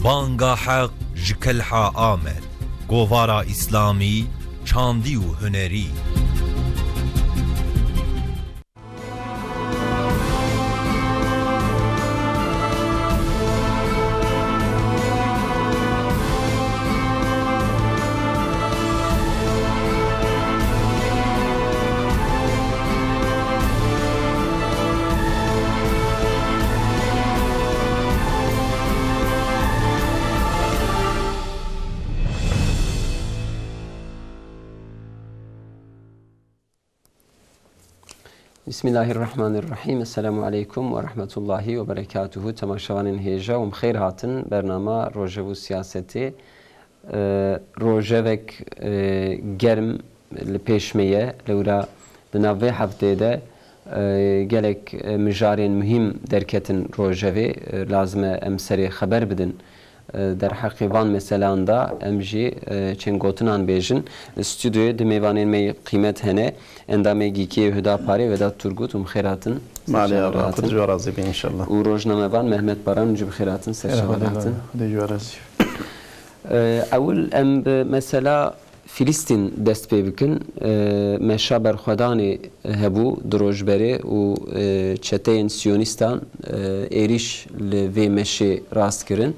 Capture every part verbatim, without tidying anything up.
Banga Heq ji Kelha Amed, govara Îslamî, çandî û hunerî. Bismillahirrahmanirrahîm. Esselamu aleykum ve rahmetullahi ve berekatuhu. Temaşevanên hêja, hûn bi xêr hatin. Bernama Rojev û Siyasetê. E, rojevek, e, germ li pêş me ye. Lewra di nav vê hefteyê de, e, gelek, e, mijarên muhîm derketin rojevê. E, lazim e em serê xeber bidin. E, derheqê van meselan de em jî, e, çend gotinan bêjin. Li stûdyoyê du mêvanên me yê qîmet hene. Endamê gîkê Huda Parê, Vedat Turgut, hûn bi xêr hatin. Malê Ser çavan Allah, hatin. Xwedê ji we razî be înşallah. Û rojnamevan Mehmet Baran, hûn jî bi xêr hatin. Ser çavan hatin. Xwedê ji we razî be. E, ewil em bi mesela Filistîn dest pê bikin. E, meşa berxwedanê hebû du roj berê û, e, çeteyên siyonîstan, e, êrîş li vê meşê rast kirin.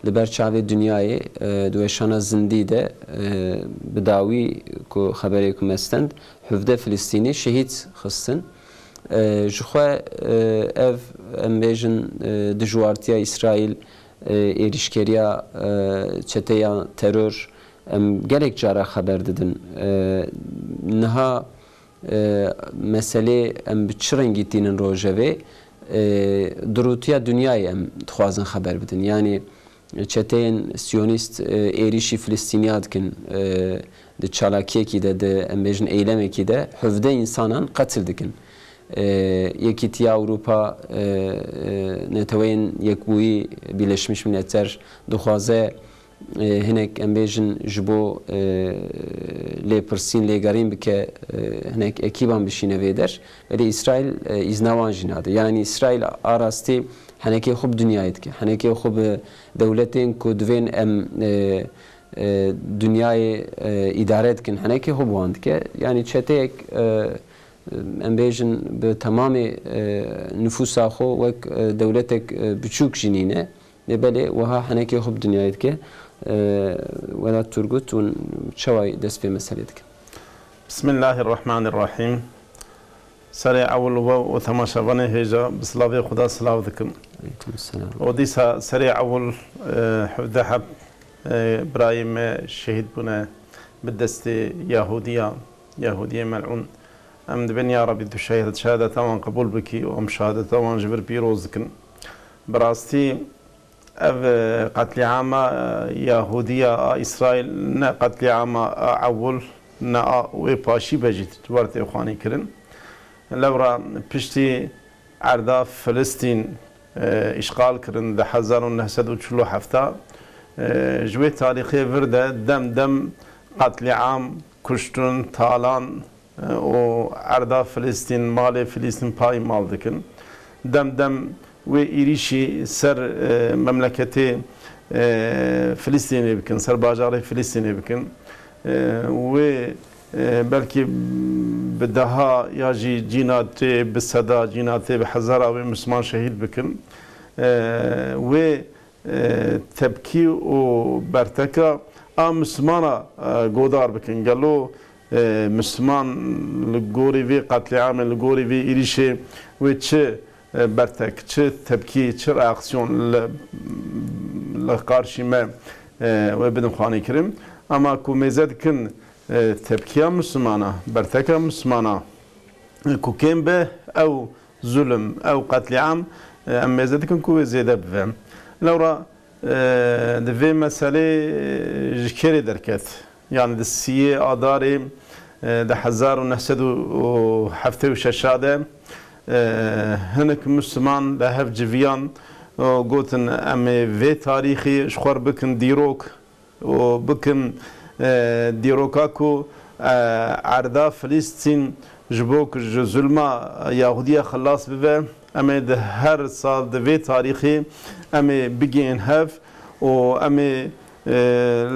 Li ber çavê dinyayê, e, di weşana zindî de, e, bi dawî ku xeberê ku me stend, hevdeh Filistînî şehîd xistin. E, ji xwe, e, ev, em bêjin, e, dijwartiya Îsraîl, e, êrîşkeriya, e, çeteya teror, em gelek cara xeber didin. E, niha, e, meselê em bi çi rengî tînin rojevê? E, di rûtiya dinyayê em dixwazin xeber bidin. Yanî çeteyên siyonîst, e, êrîşî Filistîniya dikin, e, di çalakiyekî de, di, em bêjin, eylemekî de hevdeh însanan qetil dikin. E, Yekîtiya Ewropa, e, e, Neteweyên Yekbûyî, Birleşmiş Milletler dixwaze, e, hinek, em bêjin, ji bo, e, lêpirsîn, lêgerîn bike, e, hinek ekîban bişîne vê der. Belê Îsraîl, e, îzna wan jî nade. Yanî Îsraîl a rastî henekê xwe bi dinyayê dike. Henekê xwe bi dewletên ku divên em, e, e, dinyayê, e, îdare dikin, henekê xwe bi wan dike. Yanî çeteyek, e, em bêjin, bi temamê, e, nifûsa xwe wek, e, dewletek, e, biçûk jî nîne. Lê belê wiha henekê xwe bi dinyayê dike. E, Welat Turgut, hûn çawa dest pê meselê dikin? Bismillahirrahmanirrahîm. Serê ewil we û temaşevanê hêja bi silavê Xuda silav dikim. Aleykum selam. Û dîsa serê ewil, e, hevdeh heb, e, birayê me şehîd bûne bi destê Yahudiya, Yahudiyê mel'ûn. Em dibên ya Rabî tu şehîd şehadeta wan qebûl bikî û em şehadeta wan ji vir pîroz dikin. Bi rastî ev, e, qetlîama, e, Yahudiya a Îsraîl ne qetlîama a ewil, ne a wê paşî be jî ji wer tê xwanî kirin. Lewra piştî erda Filistîn, e, îşxal kirin di hezar û neh sed û çil û heft, e, ji wê tarîxê vir de dem dem qetlîam, kuştin, talan, e, û erda Filistîn, malê Filistîn paymal dikin. Dem dem wê êrîşî ser, e, memleketê, e, Filistînê bikin, ser bajarê Filistînê bikin. E, wê, e, belkî bi deha ya jî cîna tê, bi seda cîna tê, bi hezara wê Misliman şehîd bikin. E, wê, e, tepkî û berteka a Mislimana, e, godar bikin. Gelo, e, Misliman li gorî vê qetlîamê, li gorî vê êrîşê wê çi, e, bertek, çi tepkî, çi reaksiyon li, li qarşî me, e, wê bidin xwanîkirin. Ama ku mêze dikin, e, tepkiya Mislimana, berteka Mislimana, e, ku kêm be, ew zulm, ew qetlîam, e, em mêze dikin ku wê zêde bibe. Lewra, e, di vê meselê, e, ji kê rê derket? Yanî di siyê Adarê, e, di hezar û neh sed û heftê û şeş de, e, hinek Misliman li hev civiyan û gotin, em ê vê tarîxê ji xwe re bikin dîrok û bikin, e, dîroka ku, e, erda Filistîn ji bo ku ji zulma Yahudiya xilas bibe, em ê di her sal di vê tarîxê em ê bigihên hev û em ê, e,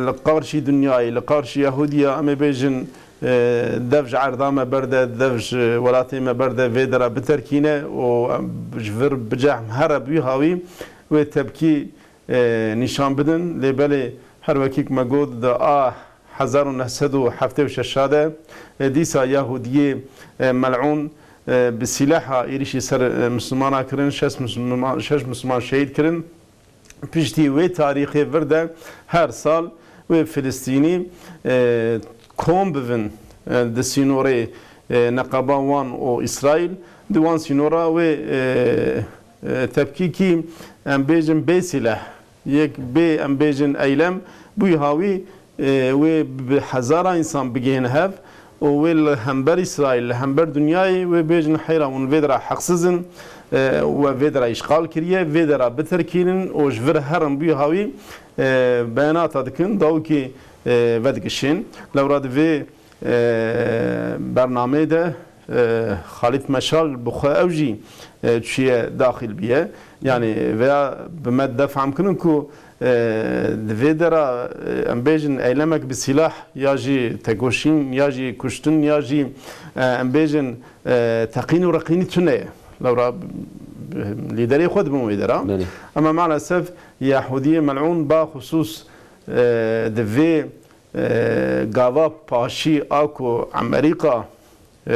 li qarşî dinyayê, li qarşî Yahûdiya, em ê bêjin, e, dev ji erda me berde, dev ji welatê me berde, vê dera biterkîne û em ji vir bicehmhere bi wî hawî wê tepkî, e, nîşan bidin. Lê belê her wekî ku me got di a hezar û neh sed û heftê û şeş de, e, dîsa Yahûdiyê, e, mel'ûn, e, bi sîleha êrîşî ser, e, Mislimana kirin, şeş Misliman, şeş Misliman şehîd kirin. Piştî wê tarîxê vir de her sal wê Filistînî, e, kom bivin, e, di sînorê, e, neqeba wan û Îsraîl, di wan sînora wê, e, e, tepkîkî, em bêjin, bê sîleh, yek bê, em bêjin, eylem, bûyî hawî, e, wê bi hezara însan bigihên hev û wê li hember Îsraîl, li hember dinyayê wê bêjin, heyra hûn vê dera heqsiz in, e, we vê dera îşxal kiriye, vê dera biterkînin û ji vir herin, bûyî hawî, e, beyanata dikin, dawikê, e, vedigişên. Lewra di vê, e, bernameyê de, e, Xalîd Meşal bi xwe ew jî, e, çûye daxil bûye. Yanî veya bi me de fehm kirin ku, e, di vê dera, e, em bêjin eylemek bi sîlah ya jî tekoşîn ya jî kuştin ya jî, e, em bêjin, e, teqîn û reqînî tune ye. Lewra, e, lîderê xwe dibin wê dera. Belê. Ema maalesef Yahûdiyê mel'ûn baxusûs, e, di vê, e, gava paşî a ku Amerîka, e,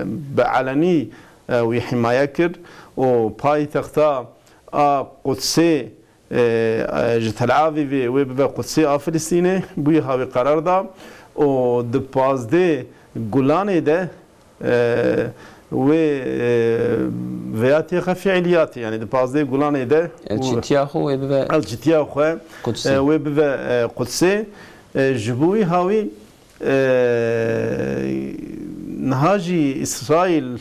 bi elenî, e, wî himaye kir û paytexta a Qudsê, e, e, ji Tel Avîvê wê bibe Qudsê a Filistînê, bûyî hawî qerar da û di pazdeh Gulanê de, e, wê, e, veya têxe fiiliyatê, yanî di pazdeh Gulanê de El çitiya xwe wê bibe el çitiya xwe, Qudsê. E, wê bibe, e, Qudsê. E, ji bo wî hawî, e, niha jî Îsraîl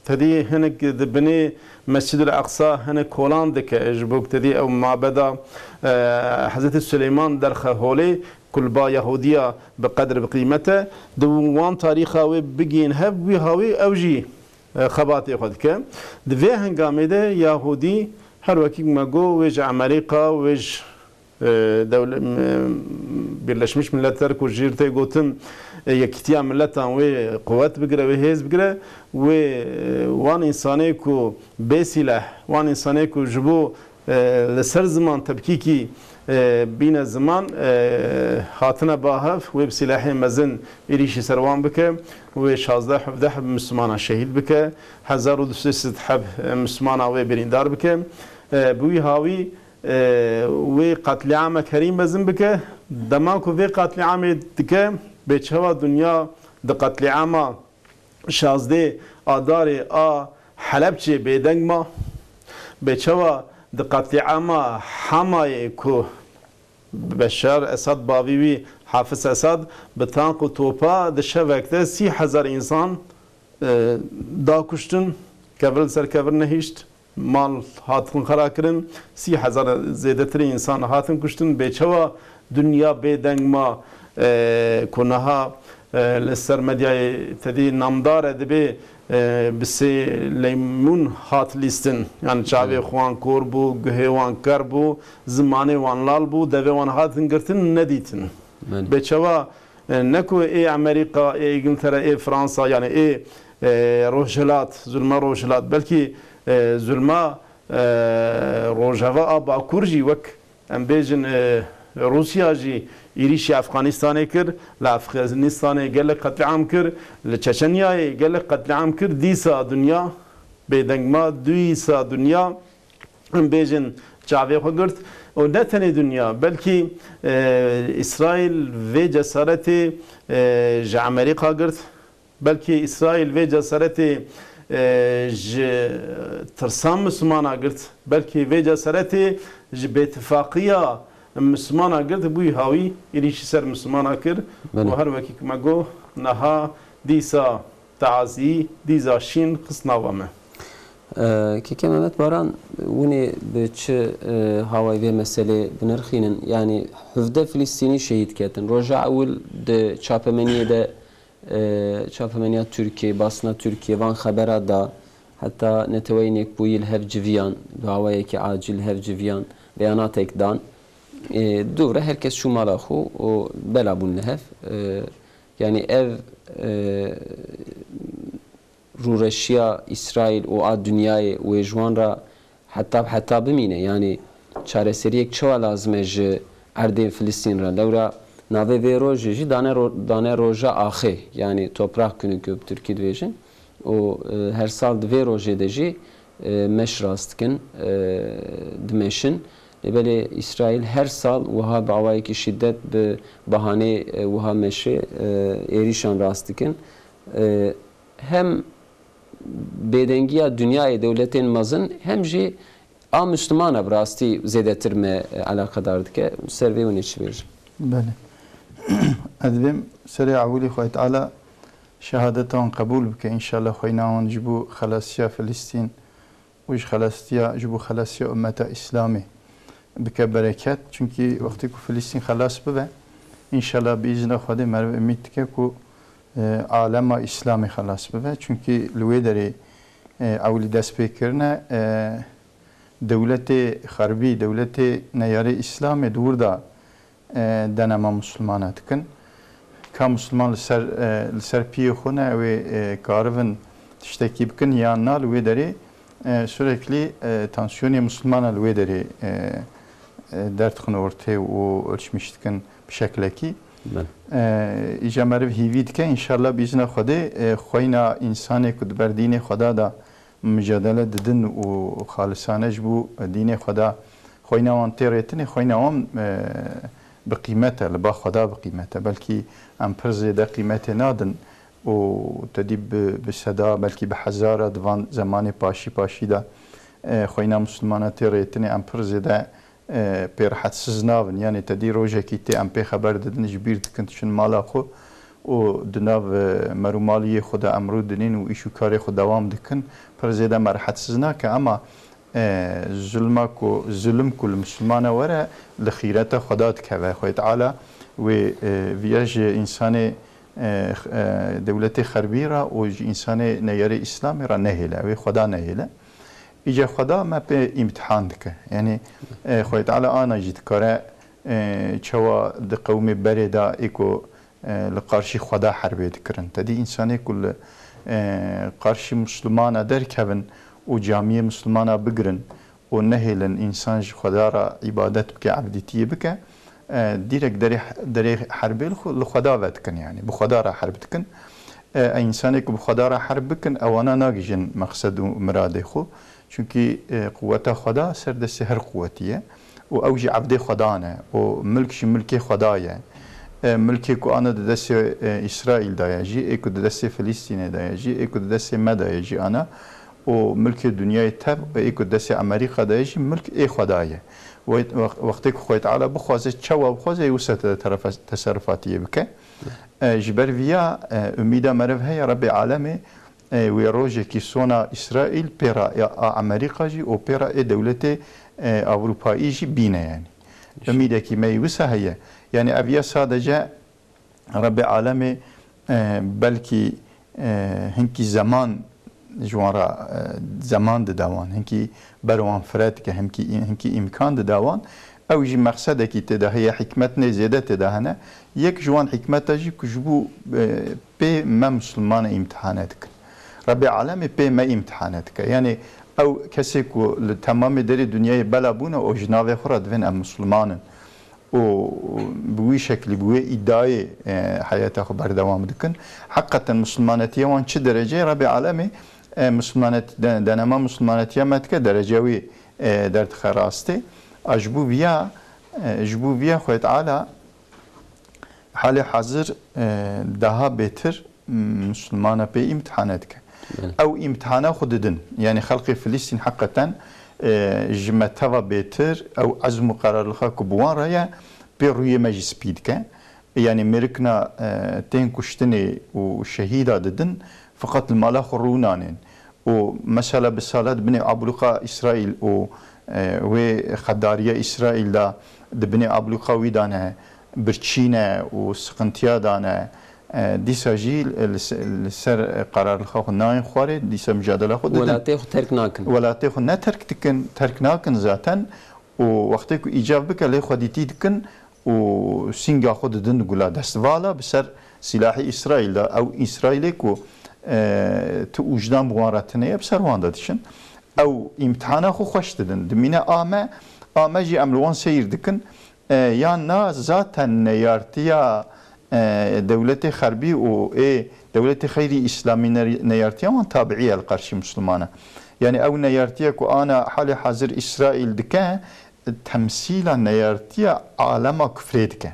tedî hinek di binê Mescid el Aqsa hinek kolan dike. Ji bo ku tedî ew mabeda, e, Hezretî Suleyman derxe holê, kulba Yahudiya bi qedr bi qîmet e. Di wan tarîxa wê bigihên hev, wî hawî ew jî, e, xebatê xwe dike. Di vê hengamê de Yahudî her wekî me got, wê ji Amerîka, wê ji, e, dewle-, m-, Birleşmiş Milletler ku jîr tê gotin, e, Yekîtiya Miletan wê quwet bigire, wê hêz bigire, wê, e, wan însanê ku bê sîleh, wan însanê ku ji bo, e, li ser ziman tepkîkî, e, bîne ziman, e, hatine ba hev, wê bi sîlehê mezin êrîşî ser wan bike, wê şazdeh hevdeh Mislimana şehîd bike, hezar û du sed heb, e, Mislimana wê birîndar bike. E, bi wî hawî, e, wê qetlîamek herî mezin bike. Dema ku vê qetlîamê dike, bê çawa dinya di qetlîama şazdeh Adarê a Helebçê bêdeng ma? Bê çawa di qetlîama Hemayê ku Beşar Esad bavî wî Hafiz Esad bi tank û topa di şevek de sî hezar însan, e, da kuştin, kevir li ser kevir nehişt, mal hatin xera kirin, sî hezar zêdetirî însan hatin kuştin. Bê çawa dinya bêdeng ma, e, ku niha, e, li ser medyayê tedî namdar e, dibê, e, bi sê leymûn hat lîstin. Yani çavê Belê. xwan kor bû, guhê wan ker bû, zimanê wan lal bû, devê wan hatin girtin, nedîtin. Belê. Bê çawa, e, ne ku ê Amerîka, ê Îngiltere, ê Fransa, yani ê, e, Rojhilat, zulma Rojhilat, belkî, e, zulma, e, Rojava a Bakur jî wek em bêjin, e, Rûsya jî êrîşî Efxanistanê kir, li Efxanistanê gelek qetlîam kir, li Çeçenyayê gelek qetlîam kir, dîsa dinya bêdeng ma, dîsa dinya, em bêjin, çavê xwe girt. Û ne tenê dinya, belkî, e, Îsraîl vê cesaretê, e, ji Amerîka girt. Belkî Îsraîl vê cesaretê, e, ji tirsan Mislimana girt. Belkî vê cesaretê ji bêtifaqiya Mislimana girt. Bûyî hawî êrîşî ser Mislimana kir. Belê. Û her wekî ku me got, niha dîsa teazî, dîsa şîn xist nava me. E, Keke Mehmet Baran, hûnê bi çi, e, hawayî vê meselê binirxînin? Yanî hevdeh Filistînî şehîd ketin. Roja ewil di çapemeniyê de, e, çapemeniya Tirkiyê, basna Tirkiyê van xebera da, heta Neteweyên Yekbûyî li hev civiyan, bi awayekî acîl li hev civiyan, beyanatek dan. E, dû re her kes çû mala xwe û bela bûn li hev. E, yanî ev, e, rûreşiya Îsraîl û a dinyayê wê ji wan re heta bi heta bimîne. Yanî çareseriyek çawa lazim e ji erdên Filistîn re? Lewra navê vê rojê jî dane ro-, dane roja axê, yanî Toprak Günü ku bi tirkî dibêjin. Û, e, her sal di vê rojê de jî, e, meş rast dikin, e, dimeşin. Lê belê Îsraîl her sal wiha bi awayekî şîdet, bi bahanê, e, wiha meşê, e, êrîşan rast dikin. E, hem bêdengiya dinyayê dewletên mezin hem jî a Mislimana bi rastî zêdetir me, e, eleqedar dike. Ser vê winê çi bêjim? Belê. Ez dibêm serê ewilî Xwedê Teala şehadeta wan qebûl bike. Înşallah xweyna wan ji bo xelasiya Filistîn û ji xelasiya, ji bo xelasiya ummeta Îslamê bike bereket. Çunkî wextê ku Filistîn xelas bibe, înşallah bi îzna Xwedê meriv umîd dike ku, e, alema Îslamê xelas bibe. Çunkî li wê derê, e, ewilî dest pê kirine, e, dewletê xerbî, dewletê neyarê Îslamê di wir de, e, denema Musulmana dikin. Ka Musulman li ser, e, li ser piyê xwe ne, ew ê, e, karibin tiştekî bikin yan na, li wê derê, e, sürekli, e, tansiyonê Musulmana li wê derê, e, e, derdixin ortê û ölçmîş dikin bi şeklekî. Belê. E, îca meriv hîvî dike, înşallah bi îzna Xwedê, e, xweyna însanê ku di ber dînê Xweda de micadele didin û xalisane ji bo dînê Xweda xweyna wan tê rêtinê, xweyna wan, e, bi qîmet e, li ba Xweda bi qîmet e. Belkî em pir zêde qîmetê nadin û te dî bi, bi seda, belkî bi hezara di van zemanê paşî paşî de, e, xweyna Mislimana tê rêtinê, em pir zêde e, pê rehetsiz nabin. Yanî te dî rojekî tê em pê xeber didin, ji bîr dikin, diçin mala xwe û di nav, e, mer û maliyê xwe de em rû dinîn û îş û karê xwe dewam dikin. Pir zêde me rehetsiz nake, ema, e, zulma ku, zulm ku li Misilmana were, li xîreta Xweda dikeve. Xwedê Teala wê, e, viya ji însanê, e, x-, e, dewletê xerbî re û ji însanê neyarê Îslamê re nehêle. Wê Xweda nehêle. Îca Xweda me pê îmtihan dike. Yanî, e, Xwedê Teala ana jî dikare, e, çawa di qewmê berê de ê ku, e, li qarşî Xweda herbê dikirin. Te dî însanê ku li, e, qarşî Muslimana derkevin û camiyê Muslimana bigirin û nehêlin însan ji Xweda re îbadet bike, evdîtiyê bike, e, dîrek derê, derê herbê li xwe, li Xweda ve dikin, yanî bi Xweda re herb dikin. E, ew însanê ku bi Xweda re herb bikin, ewana nagihîjin meqsed û miradê xwe. Çunkî, e, quweta Xweda ser destê her quwetî ye û ew jî evdê Xweda ne û milk jî milkê Xweda ye. E, milkê ku ana di destê, e, Îsraîl de ye jî, ê ku di destê Filîstînê de ye jî, ê ku di destê me de ye jî ana û milkê dinyayê tev, ê ku di destê Amerîka de ye jî, milk ê Xweda ye. Wê-, wex-, wextê ku Xwedê Teala bixwaze, çawa bixwaze, ê wisa te-, terefe-, teserrufatiyê bike. E, ji ber viya, e, umîda meriv heye Rebbê Alemê, e, wê rojekî sona Îsraîl pê re ya a Amerîka jî û pê re ê dewletê, e, Ewropayî jî bîne, yanî. Umîdekî me yî wisa heye. Yanî ev ya sadece Rebbê Alemê, e, belkî, e, hinkî zeman ji wan re, e, zeman dide wan, hinkî ber wan fire dike, hinkî, hinkî îmkan dide wan. Ew jî mexsedekî tê de heye, hikmet nê zêde tê de hene. Yek ji wan hikmeta jî ku ji bo, e, pê me Musulmane îmtihane dikin. Rebbê Alemê pê me îmtihane dike. Yanî ew kesê ku li temamê derê dinyayê bela bûne û ji navê xwe re divên em Musulman in û bi wî şeklî, bi wê îdayê, e, heyata xwe berdewam dikin. Heqeten Musulmanetiya wan çi dereceyê? Rebbê Alemê, e, Musulmanet-, de-, denema Musulmanetiya me dike, derece wî, e, derdixe rastê. A ji bo viya, e, ji bo viya Xwedê Teala halê hazir, e, daha bêtir Musulmana pê îmtihane dike. Belê. Ew îmtihana xwe didin. Yanî xelkê Filîstîn heqeten, e, ji me teva bêtir ew ezm û qerarlixa ku bi wan re ye, pê rûyê me jî spî dike. Yanî mêrikna, e, tên kuştinê û şehîda didin, feqet li mala xwe rû nanên. Û mesela bi sala di binê ablûqa Îsraîl û, e, wê xedariya Îsraîl de di binê ablûqa wî de ne, birçî ne û siqintiya de ne. E, dîsa jî li se-, li ser qerarlixa xwe nayên xwarê, dîsa micadela xwe didin. Welatê xwe terk nakin. Welatê xwe ne terk dikin, terk nakin zaten. û wextê ku îcab bike lê xwedîtî dikin û sînga xwe didin gula destvala bi ser sîlahê Îsraîl de. Ew Îsraîlê ku, e, tu ûjdan bi wan re tune ye, bi ser wan de diçin. Ew îmtihana xwe xweş didin. Dimîne a me, a me jî em li wan seyr dikin. E, yan na zaten neyartiya, e, dewletê xerbî û ê dewletê xeyrî îslamî ne-, neyartiya wan tabiî ye li qarşî Mislimana. Yani ew neyartiye ku ana halê hazir Îsraîl dike, temsîla neyartiya alema kufrê dike.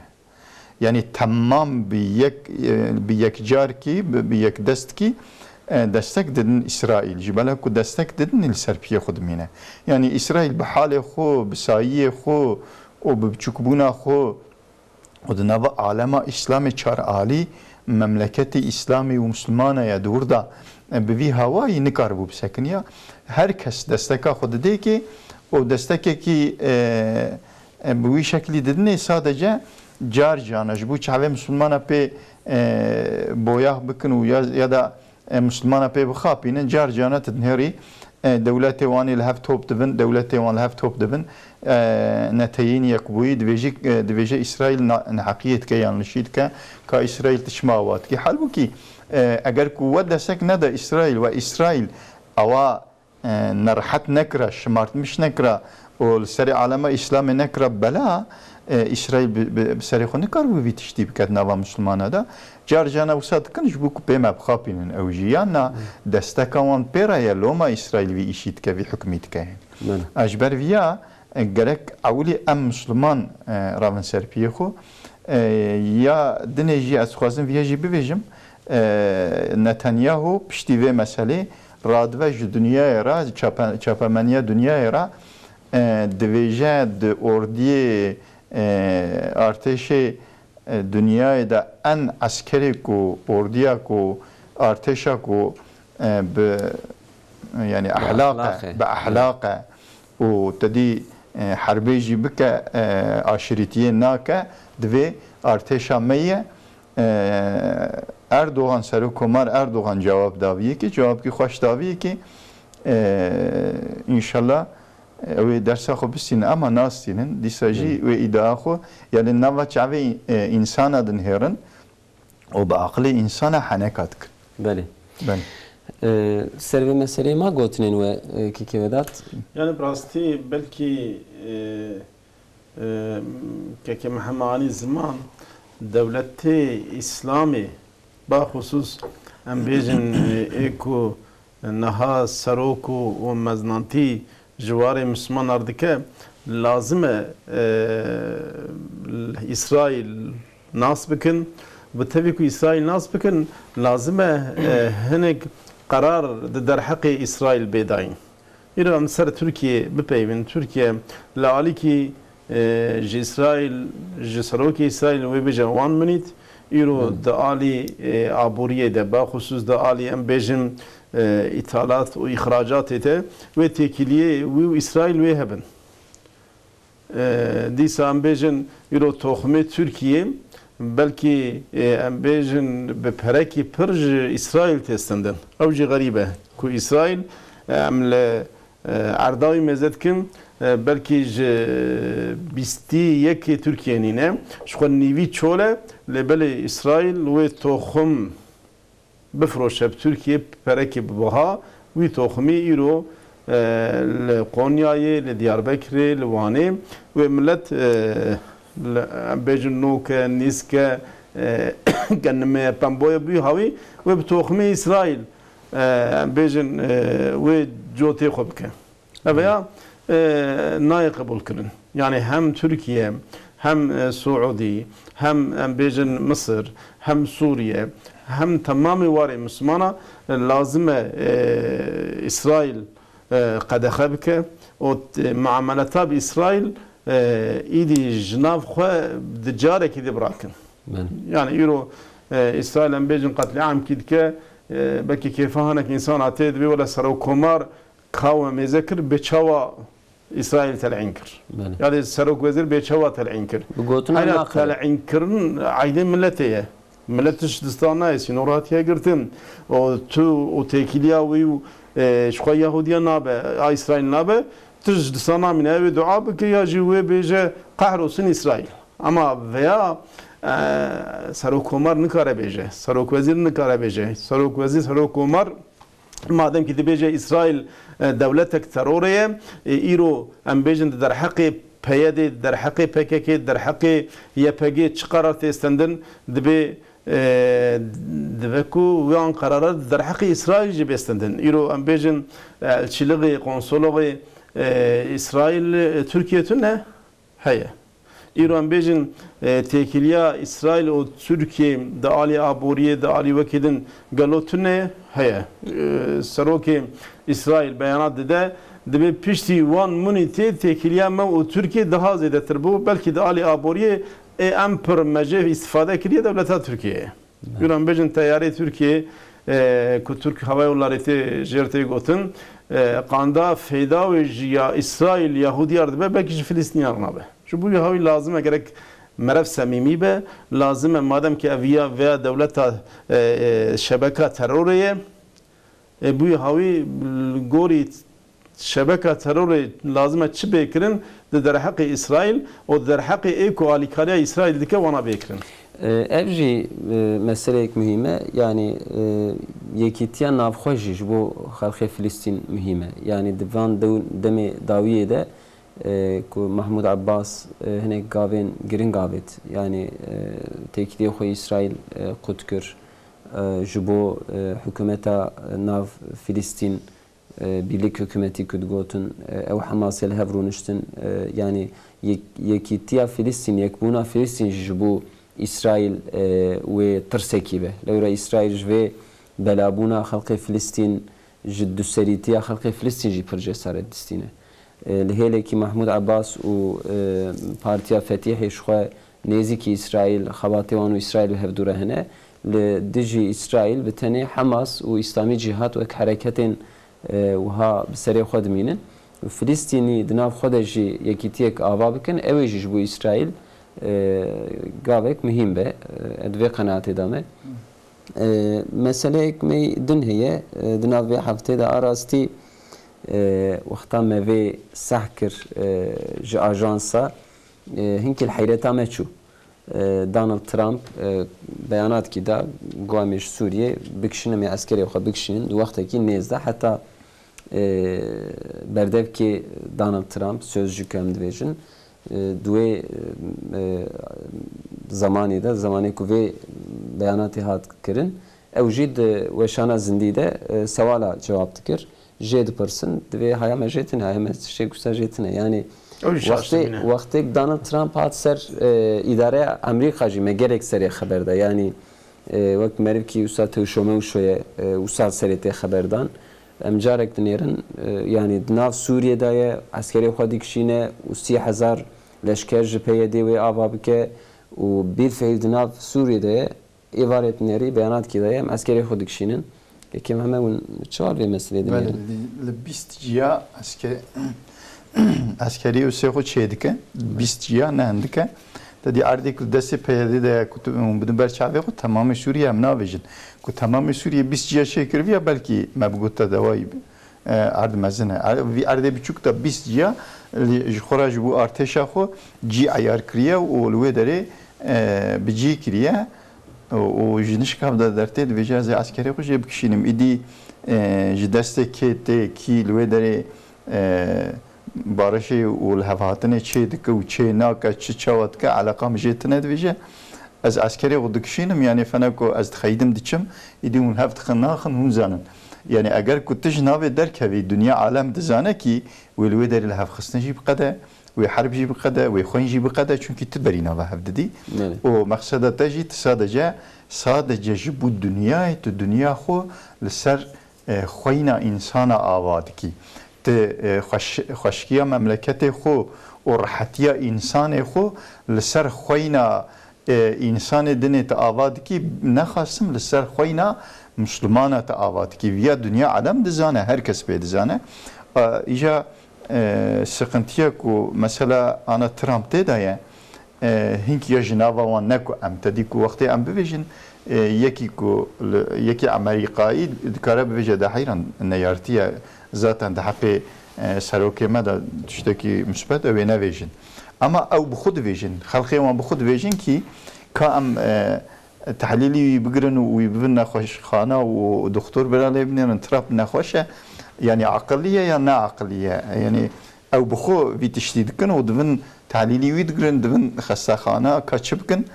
Yani temam bi yek, e, bi yekcarkî, bi, bi yekdestkî, e, destek didin Îsraîl. Ji bela ku destek didin li ser piyê xwe dimîne. Yani Îsraîl bi halê xwe, bi sayiyê xwe û bi biçûkbûna xwe û di nava alema Îslamê çar alî, memleketê Îslamê û Mislimana ye di wir de, e, bi vî hawayî nikaribû bisekiniya. Her kes desteka xwe didê kê û destekekî, e, e, bi wî şeklî didinê sadece car cana ji bo çavê Mislimana pê, e, boyax bikin û ya, ya da e, Mislimana pê bixapînin, car cana tu dinêrî, e, dewletê wan ê li hev top dibin, dewletê wan li hev top dibin, e, neteyîn yekbûyî, divêjî, e, divêje Îsraîl na-, neheqiyê dike, yanlişî dike, ka Îsraîl tu çima awa dikî? Halbûkî, e, eger ku we destek neda Îsraîl we Îsraîl awa e, nerehet nekira, şimartmiş nekira û li serê alema Îslamê nekira bela, e, Îsraîl bi, bi, bi serê xwe nikaribû vî tiştî biket nava Mislimana de. Car cana wisa dikin ji bo ku pê me bixapînin ew jî. Yan na desteka wan pê re ye, loma Îsraîl vî îşî dike, vî hukmî dike. Belê. A ji ber viya, e, gerek ewilî em Misliman, e, ravin ser piyê xwe. E, ya dinê jî ez dixwazim viya jî bibêjim, e, Netanyahu piştî vê meselê radibe ji dinyayê re, çape-, çapemeniya dinyayê re, e, divêje di ordiyê, e, artêşê, e, dinyayê de en eskerê ku, ordiya ku, artêşa ku, e, bi, yani, bi ehlaqe, ehlaqe, bi ehlaqe û te dî, e, herbê jî bike, e, aşîretiyê nake, divê artêşa me ye. E, Erdogan, Serokkomar Erdogan cewab da vî yekê, cewabkî xweş da vî yekê. E, înşallah, e, ew ê dersa xwe bistînin, ama nastînin. Dîsa jî Belê. wê îdia xwe, yani nava çavê, e, însana dinihêrin û bi aqilê însana heneka dikin. Belê. Belê. E, ser vê meseleyê ma gotinên we, e, kekê Vedat? Yani bi rastî belkî, e, Kekê Mihemed Anî ziman dewletê Îslamê, baxusûs em bêjin ê ku niha serok û, û meznantî ji warê Mislimanan dike, lazim e, e, Îsraîl nas bikin. Bi tevî ku Îsraîl nas bikin, lazim e, e, hinek qerar di derheqê Îsraîl bê dayîn. Îro em ser Tirkiyê bipeyvin. Tirkiye li alîkî, e, ji Îsraîl, ji serokê Îsraîl wê bêje one minute, îro Hı. di alî, e, aboriyê de, baxusûs di alî em bêjin, e, îthalat û îxracatê de wê têkiliyê wî û Îsraîl wê hebin. E, dîsa em bêjin îro toxumê Tirkiyê, belkî, e, em bêjin bi perekî pir ji Îsraîl tê stendin. Ew jî xerîb e ku Îsraîl, e, em li, e, erda wî mêze dikin, e, belkî ji bîstî yekê Tirkiye nîne, ji xwe nîvî çol e, lê belê Îsraîl wê toxum bifiroşe bi Tirkiyê perekê bi biha, wî toximî îro, e, li Qonyayê, li Diyarbekirê, li Wanê wê milet, e, li, em bêjin noke, nîske, e, genime, pemboye bû hawî wê bi toximê Îsraîl, e, em bêjin, e, wê cotê xwe bike. Ev ya, e, nayê qebûlkirin. Yani hem Tirkiye, hem, e, Suudî, hem em bêjin Misir, hem Sûriye, hem temamê warê Mislimana, e, lazim e, e, Îsraîl, e, qedexe bike û t-, muameleta bi Îsraîl, e, îdî ji nav xwe di carekî de birakin. Belê. Yani îro, e, Îsraîl em bêjin qetlîamkî dike, e, belkî kêfa hinek însana tê dibê wele serokkomar Ka we mêze kir, bê çawa Îsraîl tel'în kir? Belê. Ya dê serok wezîr bê çawa tel'în kir? Bi gotina Heyra naqilê. Tel'înkirin eydê miletê ye. Milet tişt distan nayê, sînor hatiye girtin. O tu û têkiliya wî û, e, ji xwe Yahudiya nabe, a Îsraîl nabe, tişt disa namîne, ew ê dua bike ya jî wê bêje qehrolsun Îsraîl. Ama veya, e, serokkomar nikare bêje, serokwezîr nikare bêje. Serokwezîr, serokkomar madem ki dibêje Îsraîl, e, dewletek terorê ye, e, îro em bêjin di derheqê P Y D'ê, di derheqê P K K'ê, di derheqê Y P G'ê çi qerar tê stendin, dibê, e, dibe ku wan qerara di derheqê Îsraîl jî bê stendin. Îro em bêjin, e, elçîlixê, konsoloxê, e, Îsraîl, e, Tirkiye tune heye. Îro em bêjin, e, têkiliya Îsraîl û Tirkiye di alî aboriyê, di alî wekî din gelo tune heye. E, serokê Îsraîl beyanat dide, dibê piştî wan munîtê têkiliya me û Tirkiye daha zêdetir bû, belkî di alî aboriyê ê em pir mejê îstifade kiriye dewleta Tirkiyeyê. Îro em bêjin teyarê Tirkiyê, e, ku Tirk Hava Yolları tê jêr tê gotin, e, qanda feyda wê jî ya Îsraîl, Yahûdiyar dibe, belkî ji Filistîniyar nabe. Ji bo wî hawî lazim e gerek merev semîmî be, lazim e madem ki ev ya veya dewleta, e, e, şebeka terorê ye, e, bo wî hawî li gorî şebeka terorê lazim e çi bê kirin di derheqê Îsraîl û di derheqê ê ku alîkariya Îsraîl dike wana bê kirin. E, ev jî, e, meseleyek muhîm e. Yanî, e, yekîtiya navxwe jî ji bo xelkê Filistîn muhîm e. Yanî di van dew-, demê dawiyê de, e, ku Mahmûd Ebbas, e, hinek gavên giring avêt. Yanî, e, têkiliyê xwe Îsraîl, e, qut kir. E, ji bo, e, hikûmeta nav Filistîn, e, Birlik hikûmetî ku digotin, e, ew Hemasê li hev rûniştin, e, yanî yek-, yekîtiya Filistîn, yekbûna Filistîn jî ji bo Îsraîl, e, wê tirsekî be. Lewra Îsraîl ji vê belabûna xelkê Filistîn, ji duserîtiya xelkê Filistîn jî pir cesaret distîne. E, li hêlekî Mahmûd Ebbas û, e, Partiya Fetîhê ji xwe nêzîkî Îsraîl, xebatê wan û Îsraîl bi hevdû re hene. Li dijî Îsraîl bi tenê Hemas û Îslamî Cîhad wek hereketên, e, wiha bi serê xwe dimînin. Filistînî di nav xwe de jî yekîtiyek ava bikin, ew ê jî ji bo Îsraîl, e, gavek muhîm be. E, ez di vê qenaatê de me. E, meseleyek me din heye, e, di nav vê heftê de a rastî, e, wexta me vê seh kir, e, ji ajansa, e, hinkî li heyreta me çû. E, Donald Trump, e, beyanatkî da, got, em ê ji Sûriyê bikişînin, em ê eskerê xwe bikişînin, di wextekî nêz de heta, e, berdevkê Donald Trump, sözcü ku em dibêjin, e, di wê, e, zemanê de, zemanê ku vê beyanatê hat kirin, ew jî di weşana zindî de, e, sewala cewab dikir. Jê dipirsin, divê haya me jê tune, haya me tiştê ku ser jê tune. Yanî Ew jî şaş wextê, dibîne. Wextê Donald Trump hat ser, e, îdareya Amerîka jî me gelek serê xeber da. Yanî, e, wek merivkî wisa tewşome û şoye, e, wisa serê tê xeber dan. Em carek dinêrin, e, yanî di nav Sûriyê de ye, eskerê xwe dikişîne û sî hezar leşker ji P Y D'ê wê ava bike û bilfîl di nav Sûriyê de ye. Êvarê dinêrî, beyanatkî daye, em eskerê xwe dikişînin. Kekê Mehmet, hûn çawa li vê meselê Belê, dinêrin? Li, li bîst ciya eske-, eskerî û sê xwe çê dike. Bîst ciya ne hindik e. Te dî erdê ku destê P Y D'ê de ye, ku tu, hûn bidin ber çavê xwe, temamê Sûriye em navêjin. Ku temamê Sûriye bîst ciya çê kiriviya, belkî me bigot te dewayî bi. E, erd mezin e. Er-, vî erdê biçûk de bîst ciya li, ji xwe re ji bo artêşa xwe cî eyar kiriye û li wê derê, e, bi cî kiriye û, û ji nişka de dertê dibêje, ez ê eskerê xwe jê bikişînim. Îdî, e, ji destê kê tê, kî li wê derê, e, barişê û lihevhatinê çê dike û çê nake, çi çawa dike, eleqa min jê tune dibêje. Ez eskerê xwe dikişînim, yanî fena ku ez dixeyidim diçim, îdî hûn hev dixin naxin, hûn zanin. Yanî eger ku tu ji navê derkevî, dinya alem dizane kî wê li wê derê lihevxistin jî biqede, wê herb jî biqede, wê xwîn jî biqede, çunkî tu berî nava hev didî. Belê. Û mexseda te jî tu sadece, sadece ji bo dinyayê, tu dinya xwe li ser, e, xwîna însana ava dikî. Tu, e, xweş-, xweşkiya memleketê xwe û rehetiya însanê xwe li ser xwîna, e, însanê dinê tu ava dikî, nexasim li ser xwîna Mislimana tu ava dikî. Viya dinya alem dizane, her kes pê dizane. E, îja, e, siqintiya ku mesela ana Trump tê de ye, e, hinkî ya ji nava wan ne ku em te dî ku wextê em bivêjin, e, yekî ku li, yekî Amerîkayî dikare bivêje de heyran neyartiye zaten di heqê, e, serokê me de tiştekî misbet ew ê nevêjin. Ama ew bi xwe divêjin, xelkê wan bi xwe divêjin kî ka em, e, tehlîlî wî bigirin û wî bibin nexweşxana û doktor bira lê binêrin, Trump nexweş e, yanî aqilî ye ya ne aqilî ye? Yanî ew bi xwe vî tiştî dikin û divin tehlîlî wî digirin, divin xestexana ka çi bikin.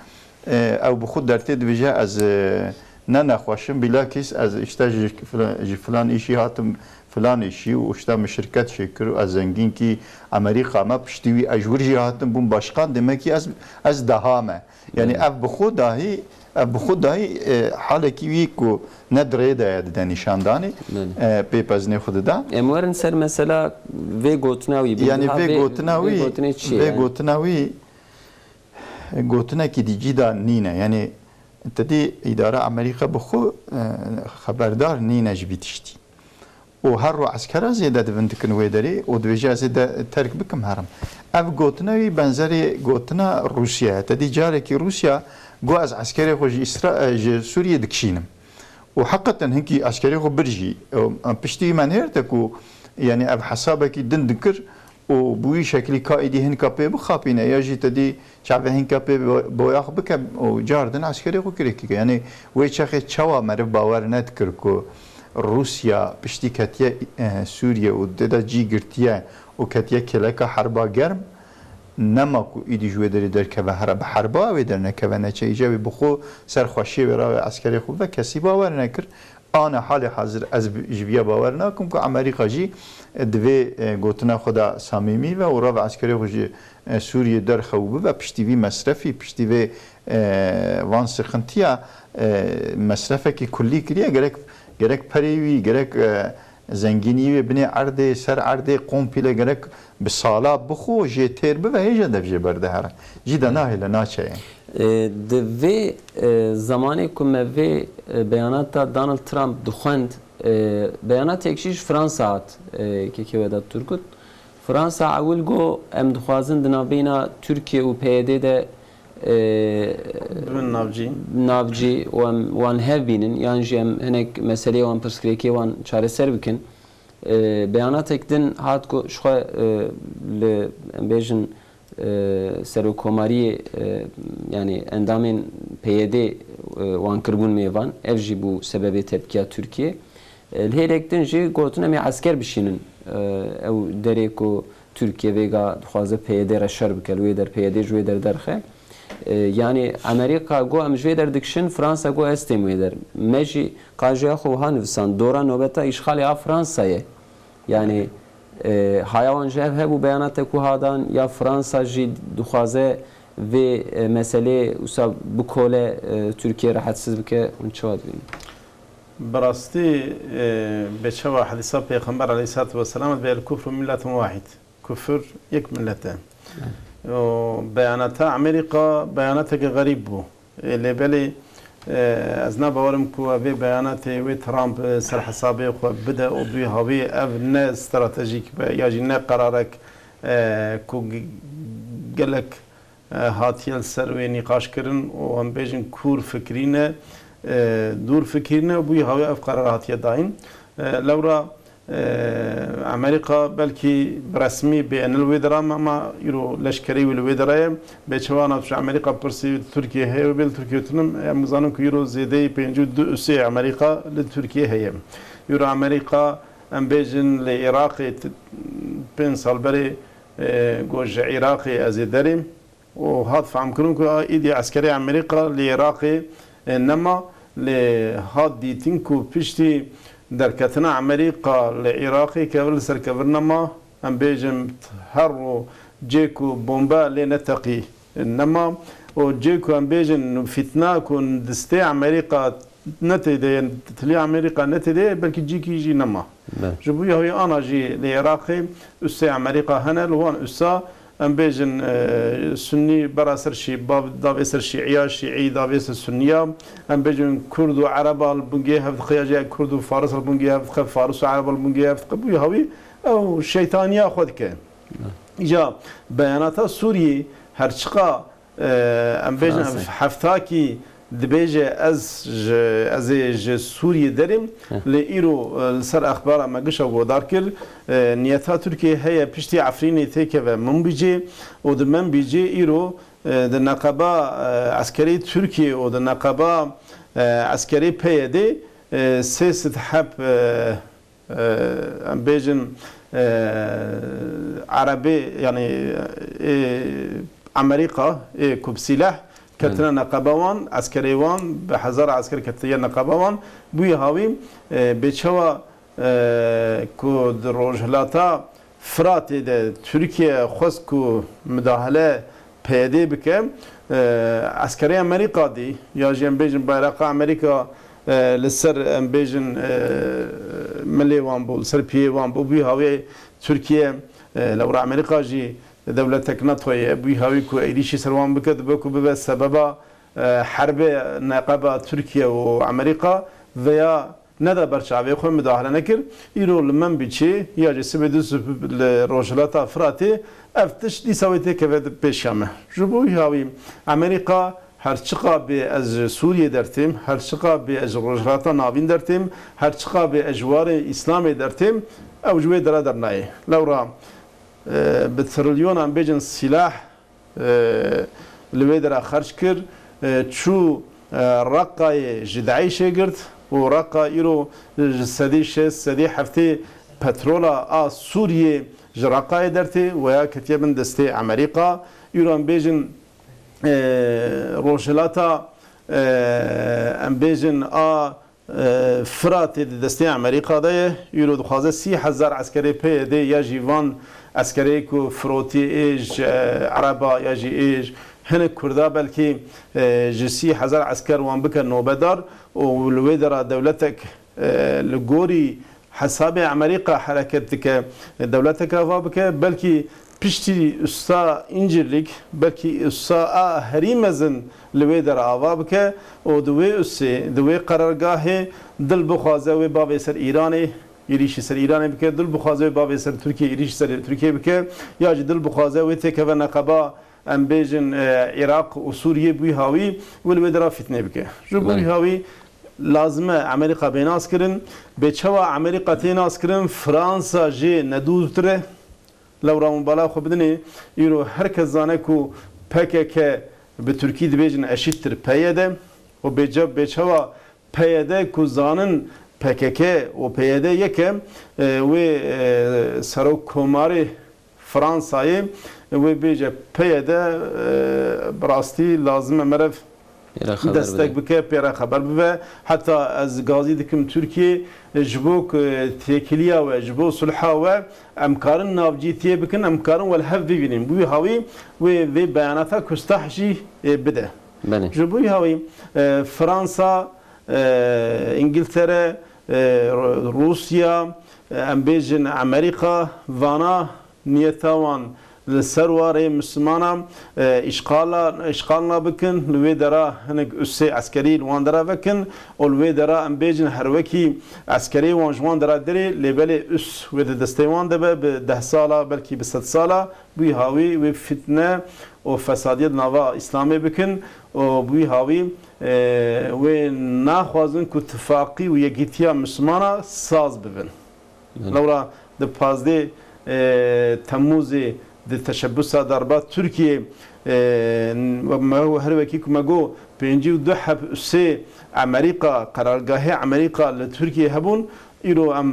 E, ew bi xwe dertê dibêje, ez, e, ne nexweş im, bilakîs ez îşte ji filan, ji filan îşî hatim filan îşî û îşte min şirket çêkir û ez zengîn kî Amerîka me piştî wî ez ji wir jî hatim bûm başkan, demek kî ez, ez deha me. Yanî Evet. ev bi xwe dahî, ev bi xwe dahî, e, halekî wî ku ne di rê de ye dide nîşandanê, Evet. e, pêpezinê xwe dida. Em werin ser mesela vê gotina wî, bi Yanî niha vê vê, gotina vê wî, gotinê çi ye vê yani? gotina wî, gotinekî dî cî de nîne. Yanî te dî îdara Amerîka bi xwe, e, xeberdar nîne ji vî tiştî. Û her ro eskera zêde divin dikin wê derê û dibêje ez ê de terk bikim herim. Ev gotina wî benzerê gotina Rûsya ye. Te dî carekî Rûsya got ez eskerê xwe ji Îsra-, e, ji Sûriyê dikişînim. Û heqeten hinkî eskerê xwe bir jî. Û, e, piştî wî me nêrte ku, yanî ev hesabekî din dikir û bi wî şeklî ka êdî hinka pê bixapîne ya jî te dî çavê hinka pê bo-, boyax bike û car din eskerê xwe kirêkî ke. Yanî wê çaxê çawa meriv bawer nedikir ku Rûsya piştî ketiye, e, Sûriye û tê de cî girtiye û ketiye kêleka herba germ, nema ku êdî ji wê derê derkeve here, bi herba wê dernekeve, neçe îca wê bi xwe ser xweşiyê wê rawê eskerê xwe bibe, kesî bawer nekir. Ana halê hazir ez bi, ji viya bawer nakim ku Amerîka jî, e, di vê, e, gotina xwe de samîmî ve û rave eskerê xwe ji, e, Sûriyê derxew bibe, piştî vî mesrefî, piştî vê, e, van sixintiya, e, mesrefekî kullî kiriye, gerek, gerek perê wî, gerek, e, zengînî wê binê erdê, ser erdê, kompîle gerek bi sala bixwe, jê têr bibe, hêja dev jê berdihere. Cî de nahêle, naçeye. E, di vê, e, zemanê ku me vê, e, beyanata Donald Trump dixwend, e, beyanatek jî ji Fransa hat, e, kekê we de Turgut. Fransa ewil got, em dixwazin di navbeyna Tirkiye û P Y D de, e, Bibin navcî. navcî û em wan hev bînin, yan jî em hinek meseleyê wan, pirsgirêkê wan çareser bikin. E, beyanatek din hat ku ji xwe, e, li, em bêjin, e, serokkomariyê, e, yanî endamên P Y D, e, wan kiribûn mêvan. Ev jî bû sebebê tepkiya Tirkiye. E, li hêlek din jî gotin em ê esker bişînin. E, ew derê ku Tirkiye vêga dixwaze P Y D re şer bike, li wê der P Y D ji wê der derxe. E, yanî Amerîka got em ji vê der dikişin, Fransa got ez têm wê der. Me jî qajêya xwe wiha nivisand, dora nobeta îşxalê a Fransayê. Yanî, e, haya wan ji hev hebû beyanate ku hadan ya Fransa jî dixwaze vê, e, meselê wisa bikole, e, Tirkiye rehetsiz bike, hûn çawa dibînin? Bi rastî, e, bê çawa hedîsa Pêxember aleyhissalatu vesselam bê el kufru milletin wahid. Kufir yek millet e. Û beyanata Amerîka beyanateke xerîb bû. Ê, lê belê, e, ez nabawerim ku ev ê beyanatê wê Trump, e, ser hesabê xwe bide û bi wî hawî ev ne stratejîk be ya jî ne qerarek, e, ku g-, gelek, e, hatiye li ser wê nîqaş kirin û em bêjin kûr fikirî ne, e, dûr fikirî ne û bi wî hawî ev qerar hatiye dayîn. E, lewra Ee, Amerîka belkî bi resmî bê ne li wê dera me, ama îro leşkerî wî li wê dera ye. Bê çawa navçe Amerîka pirsî Tirkiye heye, wê bê li Tirkiye tunim, em dizanin ku îro zêdeyî pêncî û du usê Amerîka li Tirkiye heye. Îro Amerîka, em bêjin, li Iraqê t-, pênc sal berê, e, got ji Iraqê ez ê derêm. û hat fehmkirin ku a, îdî eskerê Amerîka li Iraqê, e, nema, lê hat dîtin ku piştî derketina Amerîka li Iraqê kevir li ser kevir nema, em bêjin her ro cê ku bombe lê neteqî nema û cê ku em bêjin fîtna ku distê Amerîka ne tê de ye, tilî Amerîka ne tê de ye, belkî cîkî jî nema. Be. Ji bo ya wî ana jî li Iraqê usê Amerîka hene, li wan usa em bêjin, e, Sunnî bera ser Şî-, bav-, davê ser Şîiya, Şîî davê ser Sunniya, em bêjin Kurd û Ereba li bingê hev dixe, ya jî Kurd û Faris li bingê hev dixe, Faris û Ereba li bingê hev dixe. Bo ya wî ew şeytaniya xwe dike. Be. Îca beyanata Sûriyê her çiqa, e, em bêjin Fransa. Heftakî Dibêje, ez ji, ez ê ji Sûriyê derêm, Heh. lê îro, e, li ser exbara me gişa guhdar kir. E, niyeta Tirkiyê heye piştî Efrînê têkeve Minbicê û di Minbicê îro, e, di neqeba, e, eskerê Tirkiyê û di neqeba, e, eskerê P Y D, e, sê sed heb, e, e, em bêjin, e, Erebê, yanî, ê Amerîka, ê ku bi sîleh ketine Belê. neqeba wan, eskerê wan, bi hezara esker ketiye neqeba wan. Bûyî hawî, e, bê çawa, e, ku di Rojhilata Firatê de Tirkiye xwest ku midahele P Y D bike, e, eskerê Amerîka dî, ya jî em bêjin bayraqa Amerîka, e, li ser, em bêjin, e, milê wan bû, li ser piyê wan bû, bûyî hawî Tirkiye, e, lewra Amerîka jî dewletek NATO ye, bûyî hawî ku êrîşî ser wan bike, dibe ku bibe sebeba, e, herbê neqeba Tirkiye û Amerîka veya neda ber çavê xwe, midahale nekir. Îro li Minbicê ya jî sibê du sib li Rojhilata Firatê ev tişt dîsa wê têkeve di pêşiya me. Ji bo wî hawî Amerîka her çiqa bê ez ji Sûriyê dertêm, her çiqa bê ez ji Rojhilata Navîn dertêm, her çiqa bê ez ji warê Îslamê dertêm, ew ji wê dera dernayê. Lewra, e, bi trilyonan bêjin sîlah, e, li wê dera xerc kir, e, çû, e, Reqayê ji DAIŞê girt û Reqa îro ji sedî şêst, sedî heftê petrola a Sûriyê ji Reqayê dertê, weya ketiye bin destê Amerîka. Îro em bêjin, e, Rojhilata, e, em bêjin a e, Firatê di destê Amerîka de ye. Îro dixwaze sî hezar eskerê P Y D ya jî van eskerê ku firotî êj, e, Ereba ya jî êj hinek Kurda belkî, e, ji sî hezar esker wan bike nobedar û li wê dera dewletek, e, li gorî hesabê Amerîka hereket dike, dewletek ava bike, belkî piştî usta Încirlîk, belkî usta a herî mezin li wê dera ava bike û di wê usê, di wê qerargahê dil bixwaze wê bavê ser Îranê, êrîşî ser Îranê bike, dil bixwaze wê bavê ser Tirkiyê, êrîşî ser Tirkiyê bike, ya jî dil bixwaze wê têkeve neqeba, em bêjin, e, Iraq û Sûriyê bûyî hawî, wê li wê dera fîtnê bike. Ji bo wî Belê. hawî lazim e Amerîka bê naskirin. Bê çawa Amerîka tê naskirin, Fransa jê nedûrtir e. Lewra min bala xwe bidinê, îro her kes zane ku P K K bi Tirkî dibêjin eşîttir P Y D û bêca-, bêçawa P Y D ku zanin P K K û P Y D yek e, e, wê, e, serok komarê Fransayê wê bêje P Y D, e, bi rastî lazim e merev Pêra xeber destek bide. bike, pê re xeber bibe. Heta ez gazî dikim Tirkiyê, ji bo ku têkiliya we, ji bo sulha we, em karin navcîtiyê bikin, em karin we li hev bibînin. Bi wî hawî wê vê beyanata kustah jî, e, bide. Belê. Ji bo wî hawî, e, Fransa, e, Îngiltere, e, Ru-, Rûsya, e, em bêjin Amerîka, vana niyeta wan li ser warê Mislimana, e, îşxala, îşxalna bikin, li wê dera hinek usê eskerî li wan dera vekin û li wê dera em bêjin her wekî eskerê wan ji wan dera derê, lê belê us wê di destê wan de be, bi deh sala, belkî bi sed sala, bi wî hawî wê fitne û fesadiyê di nava Îslamê bikin û bi wî hawî, e, wê naxwazin ku tifaqî û yekîtiya Mislimana saz bibin. Belê. Lewra di pazdeh, e, Temmûzê di teşebbusa darba Tirkiyê, e, me her wekî ku me got, pêncî û du heb usê Amerîka, qerargahê Amerîka li Tirkiyê hebûn, îro em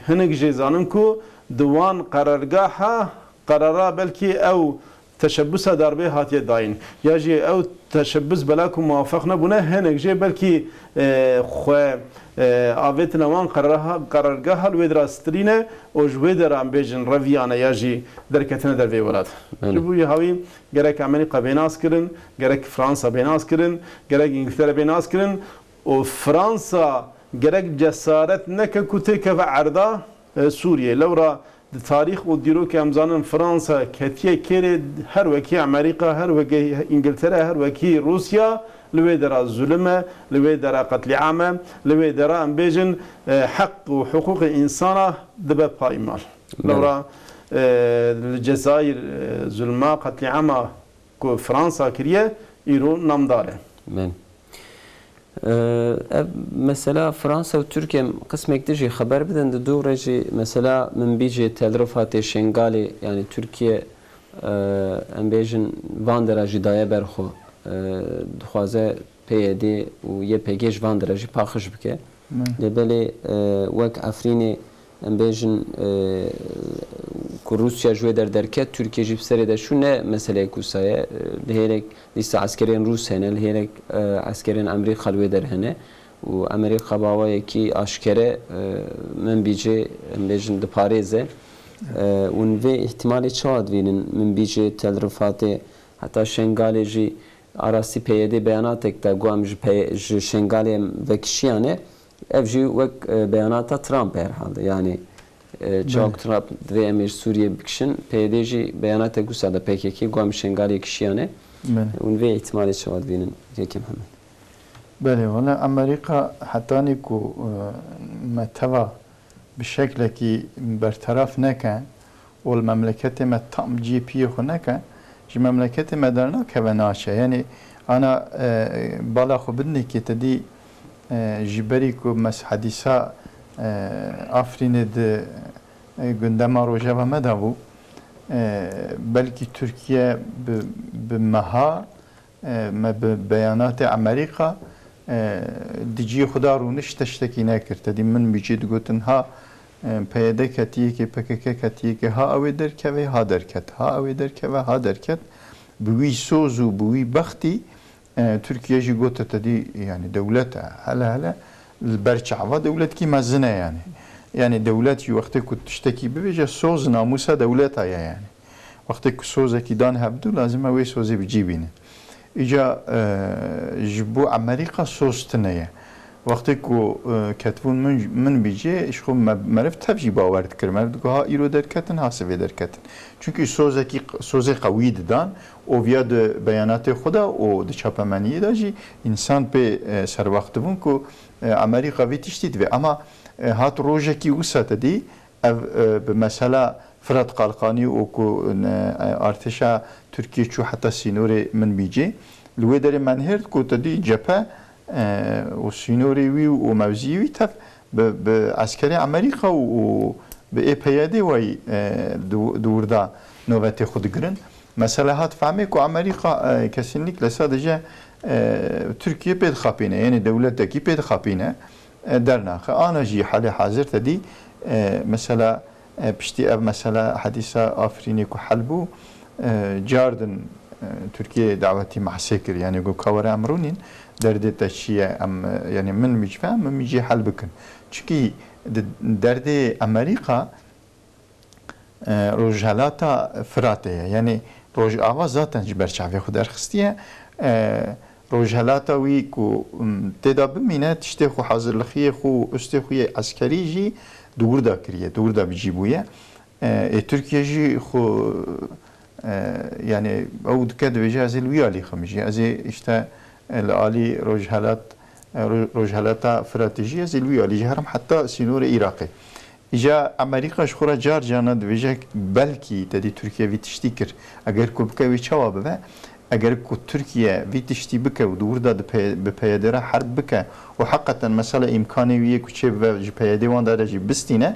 hinek jê zanin ku di wan qerargaha, qerara belkî ew teşebbusa darbê hatiye dayîn. Ya jî ew teşebbus bela ku muwafeq nebûne, hinek jê belkî, e, xwe, e, avêtine wan qerarha-, qerargeha li wê dera stirîne û ji wê dera em bêjin reviyane ya jî derketine dervê welat. Belê. Ji bo wî hawî gerek Amerîka bê naskirin, gerek Fransa bê naskirin, gerek Îngiltere bê naskirin û Fransa gerek cesaret neke ku têkeve erda, e, Sûriyê. Lewra di tarîx û dîrokê em zanin Fransa ketiye kêrê her wekî Amerîka, her wekî Îngiltere, her wekî Rûsya li wê dera zulm e, li wê dera qetlîam e, li wê dera em bêjin, e, heq û hiqûqê însana dibe paymal. Belê. Lewra, e, li Cezayir, e, zulma qetlîama ku Fransa kiriye, îro namdar e. Belê. Ev mesela Fransa û Tirkiye qismek din jî xeber bidin, di dû re jî mesela min bî jê Tel Rifatê, Şengalê, yanî Tirkiye, e, em bêjin van dera jî daye ber xwe. E, dixwaze P Y D û Y P G ji van dera jî paqij bike. Lê belê, e, wek Efrînê em bêjin, e, ku Rûsya ji wê der derket, Tirkiye jî bi serê de çû, ne meseleyek wisa ye. E, li hêlek lîsta eskerên Rûs hene, li hêlek, e, eskerên Amerîka li wê der hene û Amerîka bi awayekî aşkere, e, min bî cê, em bêjin, diparêze. E, hûn vê îhtimalê çawa dibînin? Min bî cê Tel Rifatê, heta Şengalê jî arastî P Y D beyanatek da, got, em ji P-, ji Şengalê em vekişiyane. Ev jî wek, e, beyanata Trump e herhalde. Yanî, e, çawa Belê. ku Trump divê em ê ji Sûriyê bikişin, P Y D jî beyanatek wisa da, P K K, got, em ji Şengalê kişiyane. Belê. Hûn vê îhtimalê çawa dibînin, Kekê Mihemed? Belê, wele Amerîka hetanî ku, e, me teva bi şeklekî berteraf neke û li memleketê me tam cî piyê xwe neke, ji memleketê me dernakeve, naçe. Yanî ana, e, bala xwe bidinê kê te dî, e, ji berî ku mes-, hedîsa, e, Afrînê di, e, gundema rojeva me de bû, e, belkî Tirkiye bi, bi meha, e, me bi beyanatê Amerîka, e, di cihê xwe de rûnişt, tiştekî nekir. Te dî min bî cê digotin, ha, e, P Y D ketiyekê, P K K ketiyekê, ha ew ê derkeve, ha derket, ha ew ê derkeve, ha derket. Bi wî soz û bi wî bextî, e, Tirkiye jî gote, te dî, yanî dewlet e, hele hele, li ber çava dewletkî mezin e yanî. Yanî dewlet jî wextê ku tiştekî bibêje, soz namûsa dewleta ye yanî. Wextê ku sozekî dan hevdû, lazim e wê sozê bi cî bîne. Îca, e, ji bo Amerîka soz tune ye. Wextê ku, e, ketibûn min, min bî cê, ji xwe me-, meriv tev jî bawer dikir. Meriv digot, ha îro derketin, ha sivê derketin. Çunkî sozekî, sozê qewî didan, oviya di beyanatê xwe de û di çapemeniyê de jî însan pê, e, serwext dibûn ku, e, Amerîka vî tiştî divê. Ama, e, hat rojekî wisa te dî, ev, e, bi mesela Firat Kalkanî û ku, e, artêşa Tirkiyê çû heta sînorê min bî cê. Li wê derê menhêrt ku te dî cephe, e, û sînorê wî û mewziyê wî tev bi, bi eskerê Amerîka û, û bi ê P Y D wayî, e, di, di wir de nobetê xwe digirin. Mesela hat fehmê ku Amerîka, e, kesinlikle sadece, e, Tirkiye pê dixapîne, yanî dewletekî pê dixapîne, e, dernaxe. Ana jî halê hazir te dî, e, mesela, e, piştî ev mesela hedîsa Afrînê ku hel bû, e, cardin, e, Tirkiye dawetî mahsê kir. Yanî got, ka were em rûnîn, derdê te çi ye? Em, e, yanî min wî cî fe, min wî cî hel bikin. Çunkî di derdê Amerîka, e, Rojhelata Firatê ye. Yanî Rojava zaten ji ber çavê xwe derxistiye. E, Rojhelata wî ku, m, tê de bimîne, tiştê xwe, hazirlixiyê xwe û ustê xwe yê eskerî jî di wir de kiriye, di wir de bi cî bûye. E, ê Tirkiye jî xwe, e, yanî ew dike, dibêje, ez ê li wî alî xim jî. Ez ê işte, e, li alî Rojhelat, e, Roj-, Rojhelata Firatê jî, ez ê li wî alî jî herim heta sînorê Iraqê. Îja Amerîka ji xwe re car carna dibêje, belkî te dî Tirkiye vî tiştî kir. Eger ku bike, wê çawa bibe? Eger ku Tirkiye vî tiştî bike û di wir de di P-, bi P Y D re herb bike û heqeten mesela îmkanê wî yê ku çê bibe, ji P Y D wan de re jî bistîne,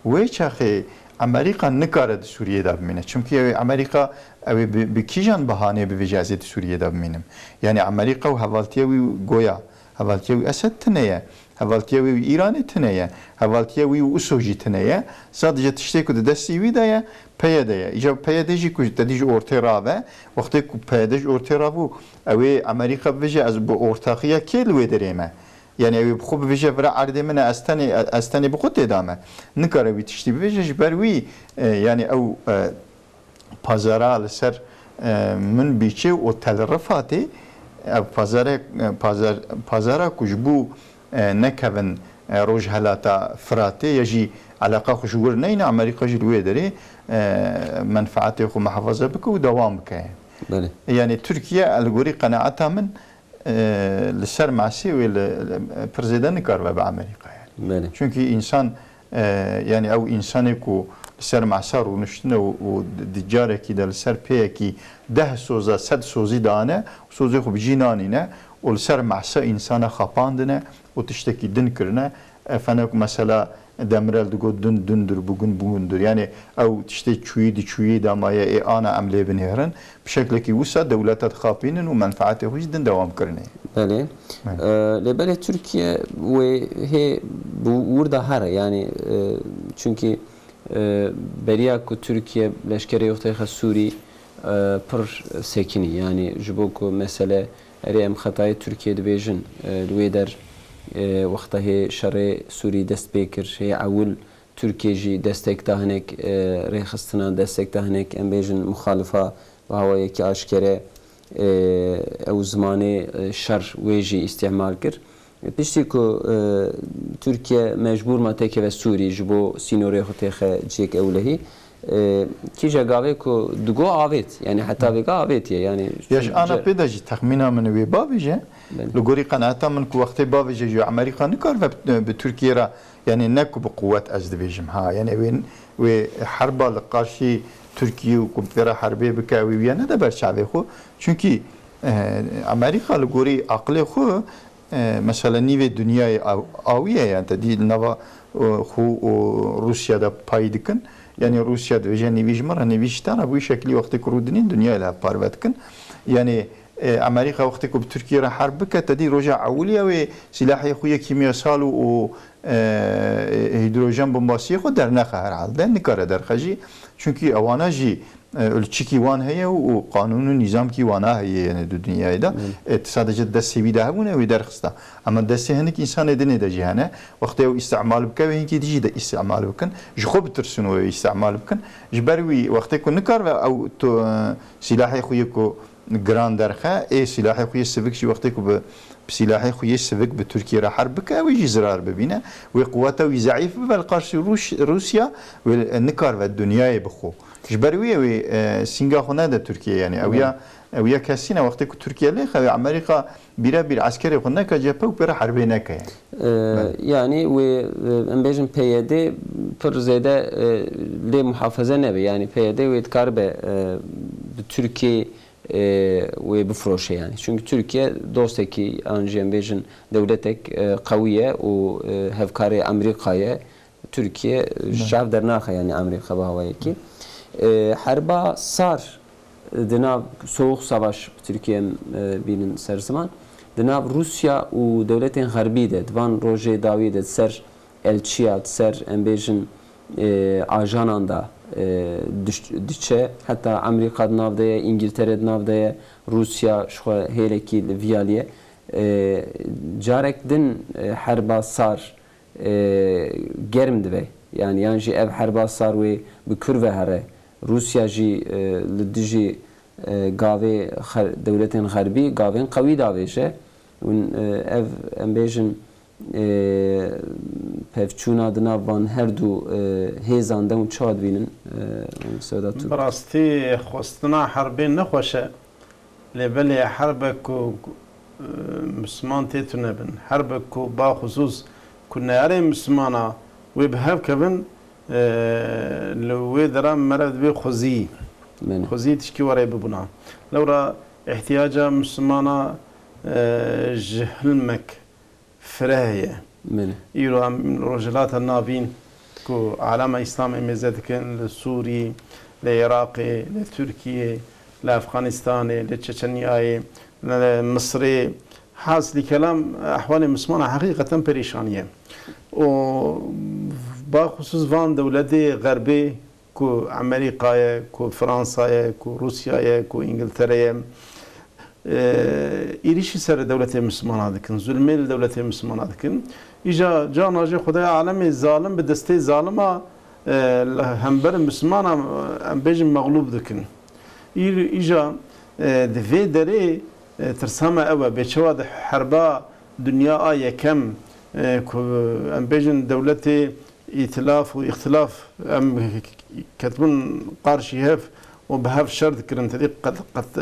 wê çaxê Amerîka nikare di Sûriyê de bimîne. Çimkî ew ê Amerîka, ew ê bi, bi kîjan behanê bibêje, ez ê di Sûriyê de bimînim? Yanî Amerîka û hevaltiya wî goya hevaltiya wî Esed tune ye. Hevaltiya wî û Îranê tune ye. Hevaltiya wî û ISO jî tune ye. Sadece tiştê ku di destî wî de ye, P Y D ye. Îca P Y D jî ku te dî ji ortê rave, wextê ku P Y D ji ortê rabû, ew ê Amerîka bibêje, ez bi ortaxiya kê li wê derê me? Yanî ew ê bi xwe bibêje, vira erdê min e, ez tenê, ez tenê bi xwe tê de me. Nikare wî tiştî bibêje, ji ber wî, e, yanî ew, e, pazara li ser, e, Minbîçê û Tel Rifatê, ev pazare, e, pazar, pazara ku ji bo, e, nekevin, e, Rojhelata Firatê ya jî eleqa xwe ji wir neyne, Amerîka jî li wê derê, e, menfaetê xwe muhafaza bike û dewam bike. Belê. Yanî Tirkiye, li gorî qenaeta min, e, li ser masê wê li, li, pir zêde nikaribe bi Amerîka, yanî. Belê. Çunkî însan, e, yanî ew însanê ku li ser masa rûniştine û, û di carekî de li ser pêyekî deh soza, sed sozî dane, sozê xwe bi cî nanîne û li ser mehsa însana xapandine û tiştekî din kirine. Efendim, mesela Demirel digot, "Dün dündür, bugün bugündür." Yani ew tiştê çûyî di çûyî de maye, ê ana em lê binêrin. Bi şeklekî wisa dewleta dixapînin û menfaetê xwe jî din dewam kirinê. Belê. Belê. E, lê belê Tirkiye wê hê bi wir de here. Yani, e, çünkü, e, beriya ku Tirkiye leşkerê xwe têxe Sûrî, e, pir sekinî. Yani ji bo ku mesele, erê em xetayê Tirkiye dibêjin, e, li wê der, e, wexta hê şerê Sûrî dest pê kir, hê ewil Tirkiye jî destek da hinek, e, rêxistina, destek da hinek, em bêjin, muxalifa bi hawayekî aşkere, e, ew zimanê, e, şer wê jî îstîmal kir. Piştî ku, e, Tirkiye mecbûr ma têkeve Sûrî ji bo sînorê xwe têxe cihêk ewlehî, e, kîja gavê ku digo avêt, yani heta vêga avêtiye, yani Ya ji ana ce- pê de jî texmîna min wê bavêje, Belê. Li gorî qenaeta min ku wextê bavêje jî Amerîka nikaribe bi, bi Tirkiye re, yani ne ku bi quwet ez dibêjim ha, yani wê, wê herba li qarşî Tirkiye û ku bi vê re herbê bike, wê wiya nede ber çavê xwe. Çünkü, e, Amerîka li gorî aqilê xwe, e, mesela nîvê dinyayê aw-, awiye, yani te dî li nava, e, xwe û Rûsya de pay dikin. Yani Rûsya dibêje nîvî ji min re, nîvî ji te re, bi wî şekilî wextê ku rûdinîn dinyayê li hev parve dikin. Yani, e, Amerîka wextê ku bi Tirkiye re herb bike, te dî roja ewiliya wê sîlahê xwe yê kîmyasal û, û, e, hîdrojen bombasiyê xwe dernexe herhalde, nikare derxe jî. Çünkü ewana jî, e, ölçikî wan heye û, û qanûn û nîzamkî wana heye, yani di dinyayê de. Hı. E, sadece destê wî de hebûne, wî derxista. Ama destê hinek însanê dinê de jî hene. Wextê ew îstîmal bike, wê hinkî dijî de îstîmal bikin. Ji xwe bitirsin û wê îstîmal bikin. Ji ber wî wextê ku nikaribe ew tu, e, sîlahê xwe yê ku giran derxe, ê sîlahê xwe yê sivik jî wextê ku bi, bi sîlahê xwe yê sivik bi Tirkiye re herb bike, ew ê jî zirar bibîne. Wê quweta wî zeîf bibe li qarşî Rûş-, Rûsya, wê nikaribe dinyayê bixwe. Ji ber wî wê, e, sînga xwe nede Tirkiye, yani ew ya, ew ya kesî ne, wextê ku Tirkiye lê xewe Amerîka bîre bîr eskerê xwe neke cephe û pê re herbê neke. E, Belê. Yani wê, e, em bêjin P Y D pir zêde, e, lê muhafaze nebe. Yani P Y D wê dikaribe, e, bi Tirkiye, e, wê bifroşe yani. Çünkü Tirkiye dostekî an jî em bêjin dewletek, e, qewî ye û, e, hevkarê Amerîka ye. Tirkiye, e, Ne. şev dernaxe yani Amerîka bi hawayekî. E, herba sar, e, di nav soğuk savaş bi Tirkiye em, e, bînin ser ziman. Di nav Rûsya û dewletên xerbî de, di van rojê dawî de, di ser elçiya, di ser, em bêjin, e, ajanan de, e, diş-, diçe. Heta Amerîka di nav de ye, Îngiltere di nav de ye, Rûsya ji xwe hêlekî li vî alî ye. E, carek din, e, herba sar, e, germ dibe. Yani yan jî ev herba sar wê bi kur ve here. Rûsya jî, e, li dijî, e, gavê xer-, dewletên xerbî gavên qewî davêje. Hûn, e, ev, em bêjin, e, pevçûna di nav van her du, e, hêzan de hûn çawa dibînin, e, Sewda Turk? Bi rastî xwestina herbê nexweş e. Lê belê herbe ku, e, Misliman tê tune bin, herbe ku baxusûs ku neyarên Mislimana wê bi hev kevin, e, li wê dera mere divê xwezî, Belê. xwezî tişkî were bibûna. Lewra ihtiyaca Mislimana, e, ji hilmek fireh heye. Belê. Îro em Rojhilata Navîn ku alema Îslamê mêze dikin li Sûrî, li Iraqê, li Tirkiyê, li Efxanistanê, li Çeçenyayê, li Misirê, hasilî kelam ehwalê Mislimana heqîqeten perîşan ye. Û baxusûs van dewletê xerbê ku Amerîka ye, ku Fransa ye, ku Rûsya ye, ku Îngiltere ye, e, êrîşî ser dewletê Mislimana dikin, zulmê li dewletê Mislimana dikin. Îja carna jî Xwedaya alemê zalim bi destê zalima, e, li hember Mislimana, e, em bêjin mexlûb dikin. Îr-, îja, e, di vê derê, e, tirsa me ew e, bêçewa di herba dinya a yekem, e, ku em bêjin dewletê îtilaf û îxtilaf em ketibûn qarşî hev û bi hev şer dikirin. Tedî qet, qet, e,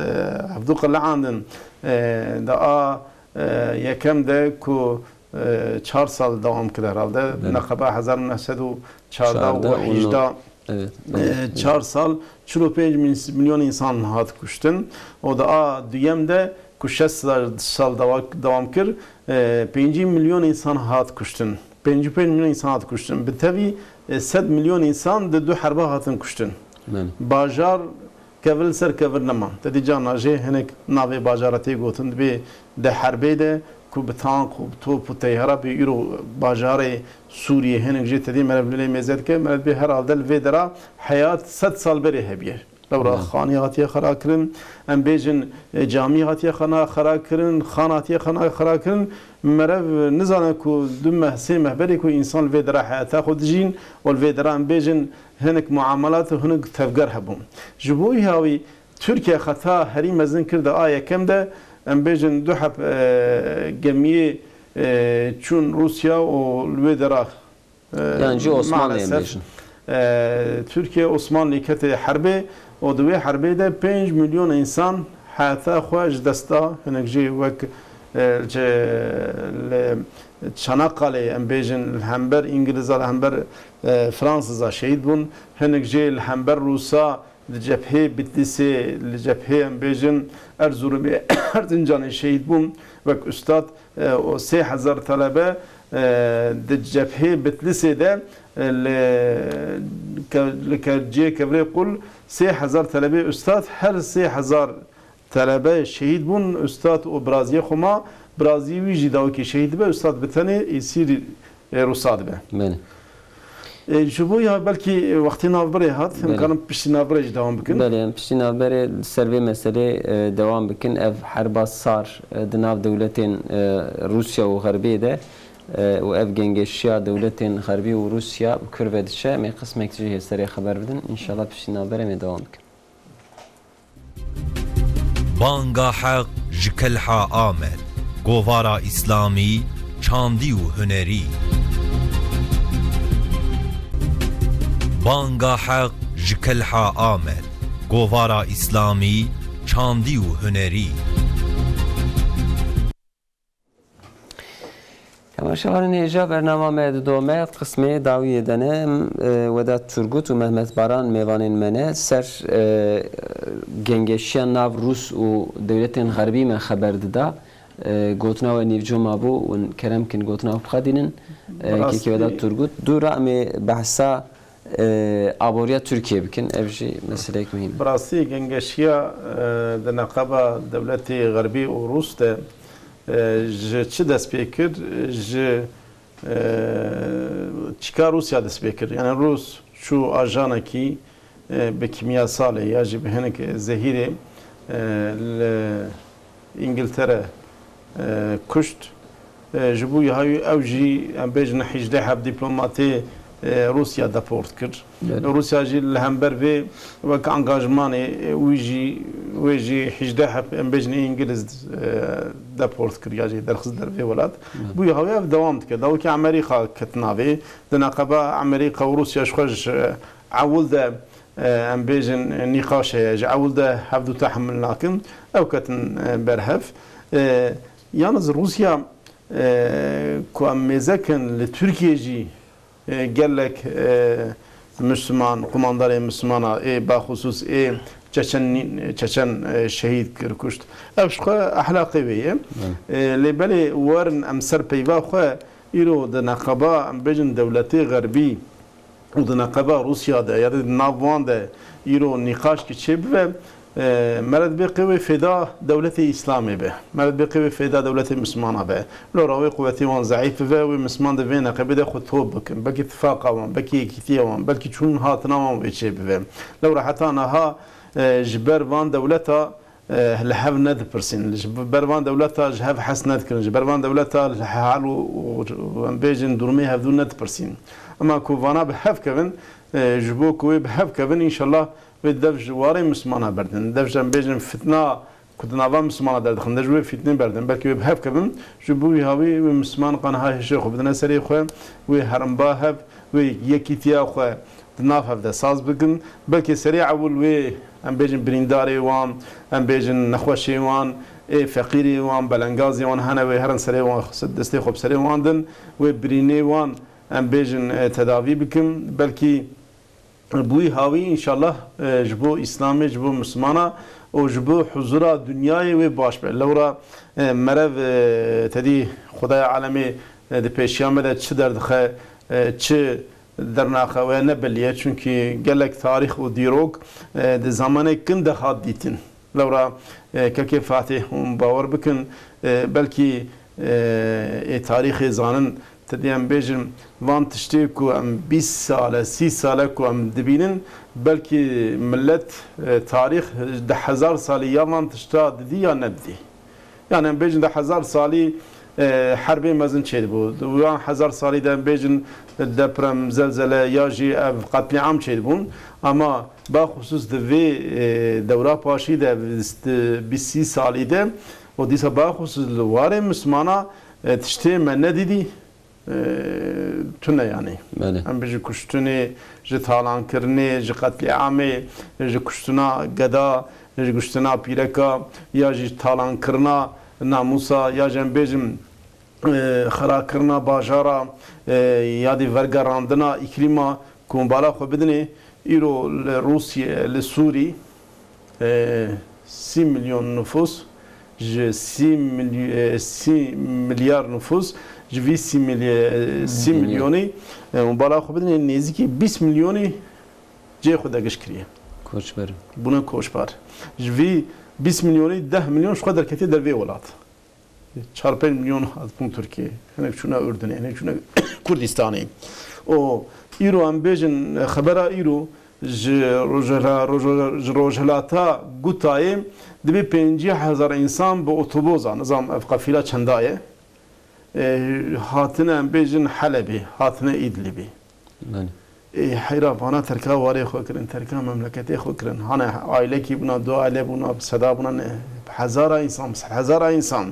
hevdû qeleandin, e, di a, e, yekem de ku, e, çar sal dewam kir herhalde. Belê. Neqeba hezar û neh sed û çardeh û hejda, Evet, e, evet, çar evet. sal çil û pênc milyon însan hat kuştin. Û di a duyem de û şeş sal, sal dewa-, dewam kir, e, pêncî milyon însan hat kuştin. Pêncî pênc milyon însan hat kuştin. Bi tevî, e, sed milyon însan di du herba hatin kuştin. Belê. Bajar kevir li ser kevir nema. Te dî carna jê hinek navê bajara tê gotin, dibê di herbê de ku bi tank û bi top û teyyara bi îro bajarê Sûriyê hinek jê te dî meriv li lê mêze dike, meriv dibê herhalde li vê dera heyat sed sal berê hebiye. Lewra Belê. xanî hatiye xera kirin, em bêjin, e, camî hatiye xana xera kirin, xan hatiye xana xera kirin. Merev nizane ku du meh, sê meh berê ku însan li vê dera heyata xwe dijîn û li vê dera em bêjin hinek muamelat û hinek tevger hebûn. Ji bo wî hawî Tirkiye xeta herî mezin kir di a yekem de, em bêjin du heb, e, gemiyê, e, çûn Rûsya û li wê dera E, Yan jî Osmanliyê maalesef, bêjin. e, Tirkiye Osmanlî kete herbê û di wê herbê de pênc milyon însan heyata xwe ji dest da. Hinek jî wek, e, ji, li Çanakkale em bêjin li hember Îngiliza, li hember, e, Fransiza şehîd bûn. Hinek jî li hember Rûsa Li cephê Bitlîsê, li cephê em bêjin Erzurumê, Erzincanê şehîd bûn. Wek ustad, e, û sê hezar telebe, e, di cephê Bitlîsê de, e, li ke-, li ke-, cihê kevirê qul sê hezar telebê ustad, her sê hezar telebe şehîd bûn. Ustad û biraziyê xwe ma, birazî wî jî dawikê şehîd dibe, ustad bi tenê êsîrî e, Rûsa dibe. Belê. E, ji bo ya belkî wextê navbirê hat, em Belê. karin piştî navbirê jî dewam bikin. Belê, em piştî navberê li ser vê meselê, e, dewam bikin. Ev herba sar, e, di nav dewletên, e, Rûsya û Xerbê de, e, û ev gengeşiya dewletên Xerbî û Rûsya bi kur ve diçe, em ê qismek jî hê serê xeber bidin. Înşallah piştî navberê em ê dewam bikin. Banga Heq ji Kelha Amed, govara Îslamî, çandî û hunerî. Banga Heq ji Kelha Amed, govara Îslamî, çandî û hunerî. Temaşevanên hêja, bernama me didome, qismê dawiyê de ne. Em, e, Vedat Turgut û Mehmet Baran mêvanên me ne. Ser, e, gengeşiya nav Rûs û dewletên Xerbî me xeber dida. E, gotina we nîvco mabû, hûn kerem kin gotina xwe bixedînin. E, Bi rastî Kekê Vedat Turgut. Dû re em ê behsa e, aboriya Tirkiyê bikin. Ev jî meseleyek muhîm e. Bi rastî gengeşiya, e, di neqeba dewletê Xerbî û Rûs de, e, ji çi dest pê kir? Ji, e, çika Rûsya dest pê kir? Yani Rûs çû ajanekî, e, bi kimyasalê ya jî bi hinek zehîrê, e, li Îngiltere, e, kuşt. E, ji bo ya wî ew jî, em bêjin, hejdeh heb dîplomatê, e, Rûsya deport kir. Evet. Rûsya jî li hember vê wek angajmanê, e, wî jî, wê jî hejdeh heb, em bêjin, Îngiliz, e, deport kir ya jî derxist dervê welat. Evet. Bo ya wî ev dewam dike. Dawikê Amerîka ket navê. Di neqeba Amerîka û Rûsya ji xwe ji ewil de e, em bêjin, e, nîqaş heye. Ji ewil de hevdu tehemil nakin. Ew ketin, e, ber hev. E, yalnız Rûsya, e, ku em mêze kin li Tirkiyê jî, e, gelek, e, Müslüman, qumandarê Müslümana, ê baxusus ê Çeçen, Çeçen, e, şehîd kir, kuşt. Ev ji xwe ehlaqê wê ye. Evet. E, lê belê werin em ser peyva xwe îro di neqeba, em bêjin, dewletê Xerbî, û di neqeba Rûsya de ya di nav wan de îro nîqaşkî çêbibe, e, mere dibê qê wê fêda dewletê Îslamê be. Mere dibê qê wê fêda dewletê Mislimana be. Lora wê quwetê wan zeîf bibe, wê Misliman di vê neqebê de xwe top bikin. Belkî tifaqa wan, belkî yekîtiya wan, belkî çûn hatina wan wê çêbibe. Lewra heta niha, e, ji ber van dewleta e, li hev nedipirsîn. Ji ber van dewleta ji hev hes nedikirin. Ji ber van dewleta li hal û, û, û em bêjin durumê hevdû nedipirsîn. Ema ku vana bi hev kevin, e, ji bo ku wê bi hev kevin, înşallah wê dev ji warê Mislimana berdin. Dev ji em bêjin fitna ku di nava Mislimana derdixin, de ji wê fitnê berdin. Belkî wê bi hev kevin, ji bo wî hawî wê Misliman qanha hişê xwe bidine serê xwe, wê herimba hev, wê yekîtiya xwe di nav hev de saz bikin. Belkî serê ewil wê, em bêjin, birîndarê wan, em bêjin, nexweşê wan, ê feqîrê wan, belengazê wan hene, wê herin serê wan, destê xwe bi serê wan din, wê birînê wan, em bêjin, e, tedavî bikin. Belkî bi wî hawî, înşallah, e, ji bo Îslamê, ji bo Mislimana, û ji bo huzura dinyayê wê baş be. Lewra, e, merev, e, tedî Xwedaya alemê, e, di pêşiya me de çi derdixe, e, çi dernaxe, we ne belî ye. Çunkî gelek tarîx û dîrok, e, di zamanê kin de hat dîtin. Lewra, e, kekê Fatih, hûn bawer bikin, e, belkî, e, ê tarîxê zanin, te dê em bêjin, van tiştê ku em bîst sal e, sî sal e ku em dibînin, belkî millet, e, tarîx di hezar salî ya van tişta didî ya nedidî. Yani em bêjin di hezar salî, e, herbê mezin çêdibû. Di wan hezar salî de em bêjin deprem, zelzele ya jî ev qetlîam çêdibûn. Ama baxusus di vê, e, dewra paşî de, bîst, bîst sî salî de û dîsa baxusus li warê Mismana, e, tiştê me nedîdî, e, tune yanî. Belê. Em bêjin kuştinê, ji talankirinê, ji qetlîamê, ji kuştina geda, ji kuştina pîreka, ya jî talankirina namûsa, ya jî em bêjin, e, xerakirina bajara, e, ya dî vergerandina îklîma ku bala xwe bidinê, îro li Rûsye, li Sûrî, e, sî milyon nifûs, ji sî milyo-, e, sî milyar nifûs, ji vî sî milye-, e, sî Milyar. milyonî, e, hûn bala xwe bidinê, nêzîkî bîst milyonî cihê xwe de giş kiriye. Koçber. Bûne koçber. Ji vî bîst milyonî deh milyon ji xwe derketiye dervê welat. Çar pênc milyon hatibûn Tirkiyê. Hinek çûne Urdunê, hinek çûne Kurdistanê. Û îro em bêjin, xebera îro ji rojhela-, rojo-, ji rojhilata Gutayê dibê pêncî hezar însan bi otoboza, nizam ev qefîla çenda ye, e, hatine em bêjin Helebê, hatine Îdlibê. Belê. Ê, heyra vana terka warê xwe kirin, terka memleketê xwe kirin. Hane ailekî bûna, du aile bûna, bi seda bûna, ne, bi hezara însan, bi sed hezara însan.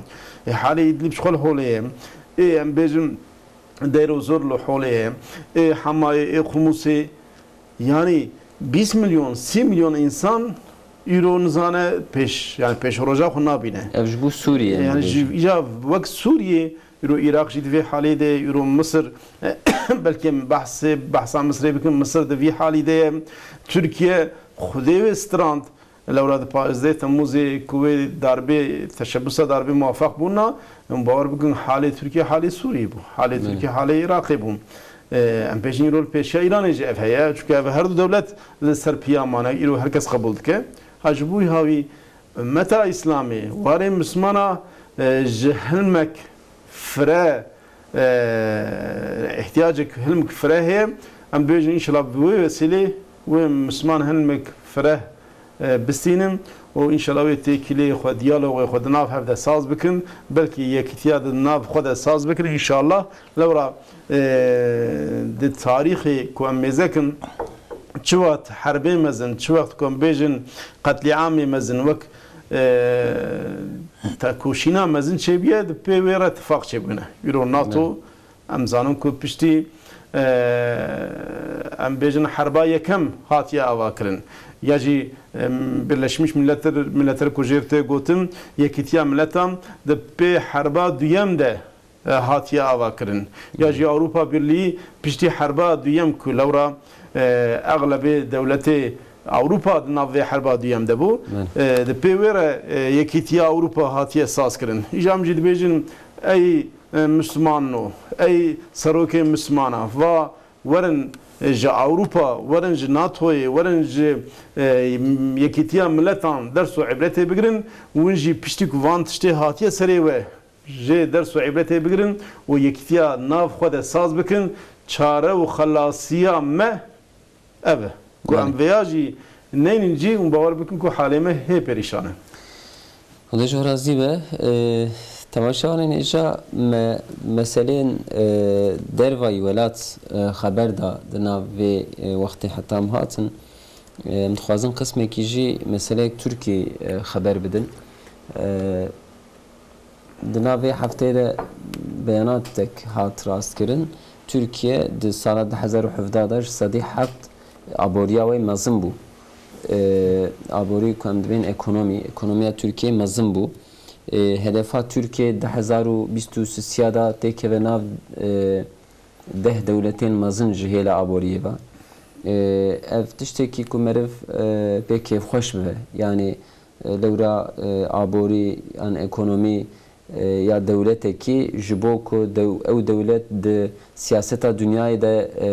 Ê, halê Îdlib ji xwe li holê ye. Ê, em bêjin Deyr û Zor li holê ye. Ê, Hemayê, ê, Xumusê. Yanî bîst milyon, sî milyon însan îro nizane pêş, yani pêşroja xwe nabîne. Ev ji bo Sûriyê Yani ji, dibêjin. Îca wek Sûriyê, îro Iraq jî di vê halê de ye, îro Misir, belkî em behsê, behsa Misirê bikin, Misir di vî halî de ye. Tirkiye xwedê wê strand, lewra di pazdeh Temmûzê ku wê darbê, teşebbûsa darbê muwefeq bûna, em bawer bikin halê Tirkiye halê Sûriyê bû, halê Belê. Tirkiye halê Iraqê bû. E, em pêşîn îro li pêşiya Îranê jî ev heye, çunke ev her du dewlet li ser piya mane, îro her kes qebûl dike. Ha ji bo hawî Ummeta Îslamê, warê Mismana, e, ji hilmek fire, e, ihtiyacek hilmek fire heye. Em dibêjin înşallah bi wê wesîlê wê Misman hilmek fire, e, bistînin û înşallah wê têkiliyê xwe, diyalogê xwe di nav hev de saz bikin. Belkî yekîtiya di nav xwe de saz bikin înşallah. Lewra, e, di tarîxê ku em mêze kin, çi wext herbê mezin, çi wext ku em bêjin qetlîamê mezin, wek, e, tekoşîna mezin çêbûye, di pê wê re tifaq çêbûne. Îro nato, Ne. em zanin ku piştî, e, em bêjin herba yekem hatiye avakirin. Ya jî, em, Birleşmiş Milletler, Milletler ku jêr tê gotin, Yekîtiya Miletan di pê herba duyem de e, hatiye avakirin. Ya jî Ewropa Birlîgî piştî herba duyem ku lewra, e, exlebê dewletê Ewropa di nav vê herba duyem de bû. Belê. E, di pê wê re, e, Yekîtiya Ewropa hatiye sazkirin. Îja em jî dibêjin, ey, e, Mislimano, ey serokê Mislimana, va werin, e, ji Ewropa, werin ji natoyê, werin ji, e, Yekîtiya Miletan ders û îbretê bigirin, win jî piştî ku van tiştê hatiye serê we, jê ders û îbretê bigirin û yekîtiya nav xwe de saz bikin, çare û xelasiya me ev e. Ku Belê. em vêya jî neynin cî û bawer bikin ku halê me hê perîşan e. Xwedê ji we razî be. E, temaşevanên hêja me meseleyên, e, dervayî welat, e, xeber da di nav vê, e, wextê heta em hatin. E, em dixwazin qismekî jî meseleyek Tirkî, e, xeber bidin. E, Di nav vê hefteyê de beyanatek hat rastkirin. Tirkiye di sala du hezar û hevdeh de ji sedî heft aboriya wê mezin bû. Ee, aborî ku em dibên ekonomî, ekonomiya Tirkiyê mezin bû. Ee, hedefa Tirkiye du hezar û bîst û sisiya de têkeve nav, e, deh dewletên mezin ji hêla aboriyê ve. E, ev tiştekî ku meriv, e, pê kêfxweş bibe. Yanî, e, lewra, e, aborî yan ekonomî, e, ya dewletekî ji bo ku dew-, ew dewlet di siyaseta dinyayê de, e,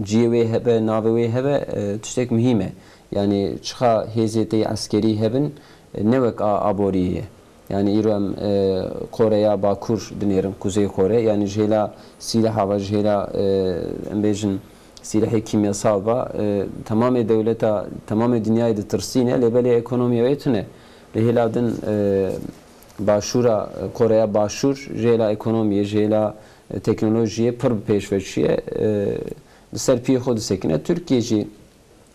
ciyê wê hebe, navê wê hebe, e, tiştek muhîm e. Yanî çiqa hêzê te yê eskerî hebin, e, ne wek a aboriyê ye. Yanî îro em, e, Koreya Bakur dinêrin, Kuzey Kore, yanî ji hêla sîleha ve, ji hêla, e, em bêjin sîlehê kîmyasal ve, e, temamê dewleta, temamê dinyayê ditirsîne, lê belê ekonomiya wê tune. Li hêla din, e, Başûra, Koreya Başûr ji hêla ekonomiyê, ji hêla, e, teknolojiyê pir bi pêş ve çûye. E, li ser piyê xwe disekine. Tirkiye jî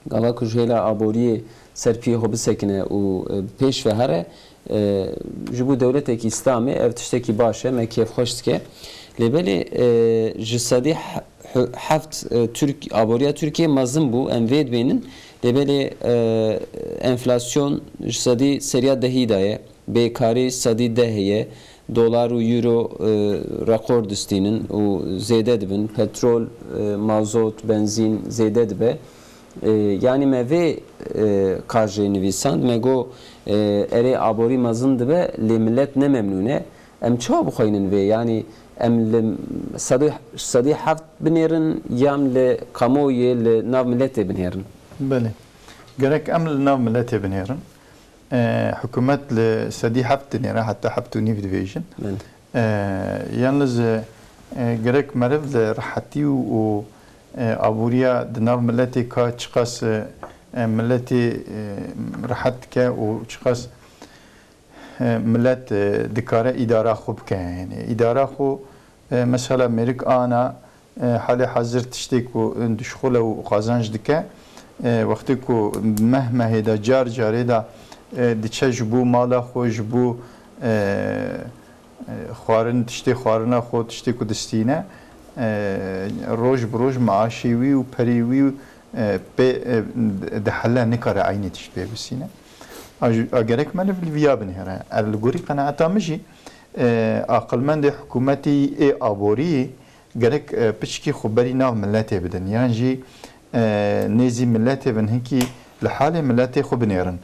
gava ku ji hêla aboriyê ser piyê xwe bisekine û, e, bi pêş ve here, e, ji bo dewletekî Îslamê ev tiştekî baş e, me kêfxweş dike. Lê belê, e, ji sedî he-, he-, heft, e, Tirk-, aboriya Tirkiye mezin bû, em vê dibênin. Lê belê, e, enflasyon ji sedî seriya dehî de ye. Bêkarî sedî deh heye, dolar û euro, e, rekor distînin û zêde dibin. Petrol, e, mazot, benzîn zêde dibe. E, yanî me vê, e, qajê nivîsand, me got, e, erê aborî mezin dibe, lê milet ne memnûn e. Em çawa bixweynin vê? Yanî em li sedî, sedî heft binêrin, yan li kamuoyê, li nav miletê binêrin? Belê. Gerek em li nav miletê binêrin. E, hikûmet li sedî heft dinêre, heta heft û nîv dibêjin. Belê. E, yalnız, e, e, gerek meriv li rehetî û, û, e, aboriya di nav miletê ka çiqas, e, e, miletê, e, rehet dike û çiqas, e, milet, e, dikare îdara xwe bike. Yanî îdara xwe E, mesela mêrik ana, e, halê hazir tiştê ku dişxule û qazanc dike, e, wextê ku meh mehê de, car carê de, e, diçe ji bo mala xwe, ji bo, e, e, xwarin, tiştê xwarina xwe, tiştê ku distîne, e, roj bi roj maaşê wî û perê wî, e, pê, e, dihele, nikare eynî tişt pê bisîne. A, a gerek meriv li viya binêre. Er li gorî qenaeta min jî, e, aqilmendê hikûmetî ê aborî gerek, e, piçkî xwe berî nav miletê bidin, yan jî, e, nêzî miletê bin, hinkî li halê miletê xwe binêrin.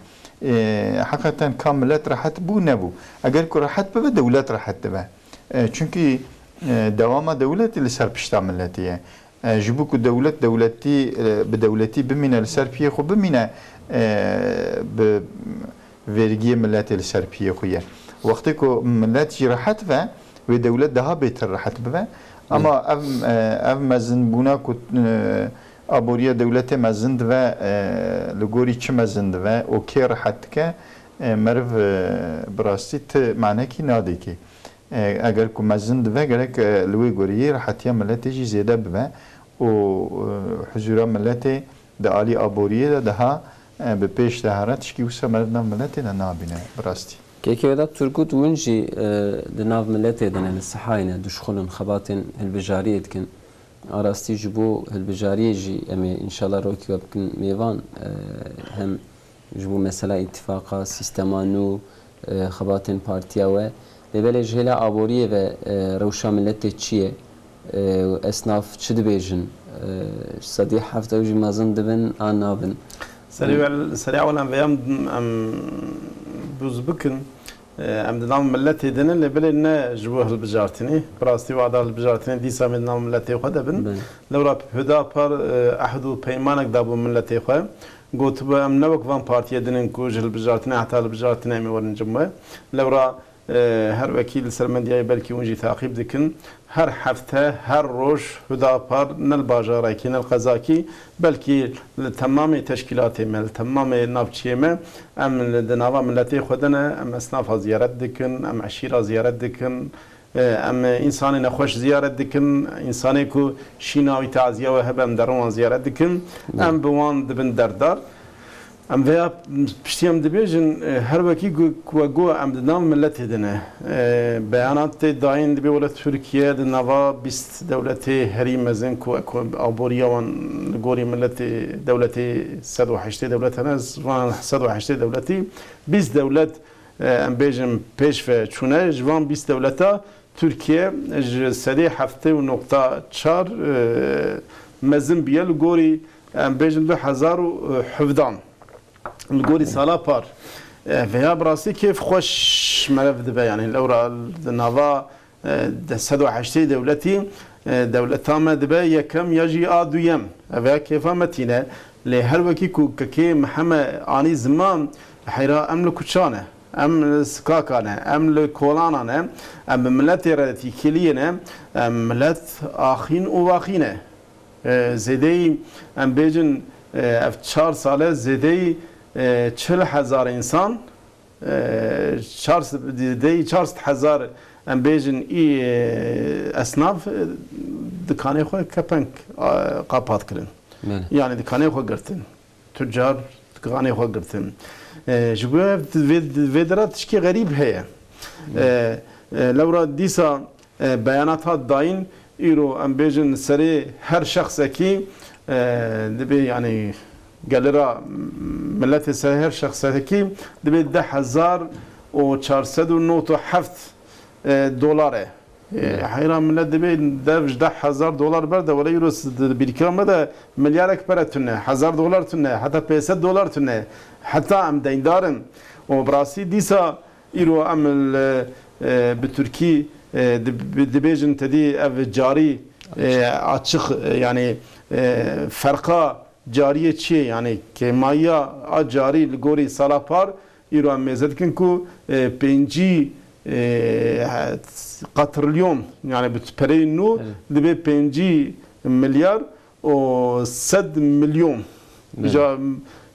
E, heqeten ka milet rehet bû, nebû. Eger ku rehet bibe, dewlet rehet dibe. E, çunkî, e, dewama dewletê li ser pişta miletê ye. E, ji bo ku dewlet dewletî, e, bi dewletî bimîne, li ser piyê xwe bimîne, e, bi vergiyê miletê li ser piyê xwe ye. Wextê ku milet jî rehet ve, wê dewlet daha bêtir rehet bive. Ama ev, e, ev mezinbûna ku, e, aboriya dewletê mezin dive, e, li gorî çi mezin dive û kê rehet dike, e, meriv, e, bi rastî ti manekî nadêkê. E, eger ku mezin dive, gerek, e, li wê gorî rehetiya miletê jî zêde bibe û, e, huzûra miletê di alî aboriyê de daha, e, bi pêş de here, tişkî wisa meriv nav miletê de nabîne bi rastî. Kekê Vedat Turgut, hûn jî, e, di nav miletê de ne, li sihayê ne, dişxulin, xebatên hilbijariyê dikin. A rastî ji bo hilbijariyê jî em ê înşallah rokî we bikin mêvan, e, hem ji bo mesela îtifaqa, sîstema nû, e, xebatên partiya we. Lê belê ji hêla aboriyê ve, e, rewşa miletê çi ye? E, esnaf çi dibêjin? E, sedî heft ew jî mezin dibin an nabin? Serê wel-, serê ewil em vê em, em dûz bikin. E, em di nav miletê de ne, lê belê ne ji bo hilbijartinê. Bi rastî wada hilbijartinê dîsa em ê di nav miletê xwe de bin. Belê. Lewra Hüdapar, e, ehd û peymanek dabû miletê xwe. Gotibû, em ne wek van partiyê din in ku ji hilbijartinê heta hilbijartinê em ê werin cem we. Lewra, e, her wekî li ser medyayê belkî hûn jî taqîb dikin. Her hefte, her roj Hüdapar ne li bajarekî, ne li qezakî, belkî li temamê teşkîlatê me, li temamê navçiyê me, em li, di nava miletê xwe de ne, em esnafa ziyaret dikin, em eşîra ziyaret dikin. E, em, e, însanê nexweş ziyaret dikin, însanê ku şîna wî taziya we hebe, em derin wan ziyaret dikin. Belê. Em bi wan dibin derdar. Em vêya piştî em dibêjin, e, her wekî ku, ku we got em di nav miletê de ne. E, beyanat tê dayîn dibê wele Tirkiye di nava bîst dewletê herî mezin ku, ku aboriya wan li gorî miletê, dewletê sed û heştê dewlet hene, van sed û heştê dewletî bîst dewlet, e, em bêjin pêş ve çûne, ji van bîst dewleta Tirkiye ji sedê heftê û noqta çar, e, mezin bûye li gorî, em bêjin du hezar û hevdehan. Li gorî sala par, E, vêya bi rastî kêf xweş meriv dibe, yanî lewra di nava, e, de sed û heştê dewletî, e, dewleta me dibe yekem ya jî a duyem. E, vêya kêfa me tîne. Lê her wekî ku kekê Miheme anî ziman, heyra em li kuçan e, em li sikaka ne, em li kolana ne, em bi miletê re tîkiliyê ne, em milet axîn û vaxîn e. E, zêdeyî, em bêjin, e, ev çar sale zêdeyî, e, çil hezar însan, e, çar sed, zêdeyî çar sed hezar, em bêjin, î, e, esnaf, e, dikanê xwe kepenk, e, qapat kirin. Belê. Yanî dikanê xwe girtin. Tucar dikanê xwe girtin. E, ji bo ev vê, vê dera tişkê xerîb heye. E, e, lewra dîsa e, beyanat hat dayîn, îro em bêjin serê her şexsekî, e, dibê, yanî gelira miletê serê her şexsekî dibê deh hezar û çar sed û nod û heft, e, dolar e. E, heyra milet dibê dev ji deh hezar dolar berde, wele îro s-, di bîrkira me de milyarek pere tune, hezar dolar tune, heta pênc sed dolar tune, heta em deyndar in. Û bi rastî dîsa Îro em li, e, bi Tirkî, e, dib-, dibêjin tedî ev carî, e, açiq, e, yanî, e, ferqa cariyê çi ye? Yanî kêmayiya a carî li gorî sala par îro em mêze dikin ku, e, pêncî, e, qatrilyon, yanî bi pereyên nû Evet. dibê pêncî milyar û sed milyon. Belê. Îca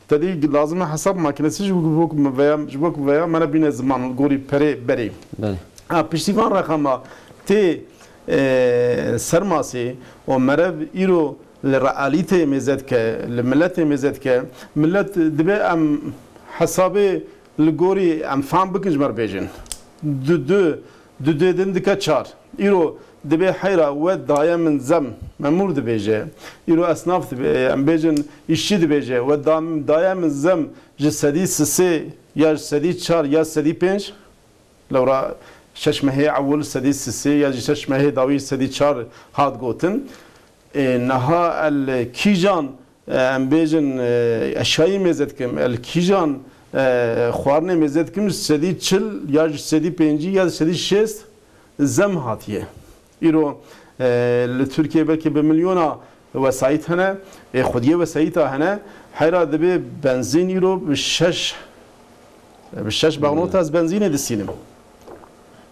tedî lazim e hesab makinesi ji bo ku veya, ji bo ku veya me nebîne ziman gorî perê berê. Belê. Ha, piştî van reqama tê, e, ser masê û merev îro li realîteyê mêze dike, li miletê mêze dike. Milet dibe em hesabê li gorî em fam bikin ji me re bêjin. Du, du, du dê din dike çar. Îro dibê heyra we daye min zem, memûr dibêje. Îro esnaf dibe, em bêjin îşçî dibêje. We da-, daye min zem ji sedî sisê ya ji sedî çar ya sedî pênc. Lewra şeş mehê ewil sedî sisê ya ji şeş mehê dawî sedî çar hat gotin. Ê, niha el kîjan, e, em bêjin, e, eşyayî mêze dikim, el kîjan, e, xwarinê mêze dikim, ji sedî çil ya ji sedî pêncî ya ji sedî şêst zem hatiye. Îro, e, li Tirkiye belkî bi milyona wesayît hene, ê xwediyê wesayîta hene, heyra dibê benzîn îro bi şeş, bi şeş baxnota ez benzînê distînim.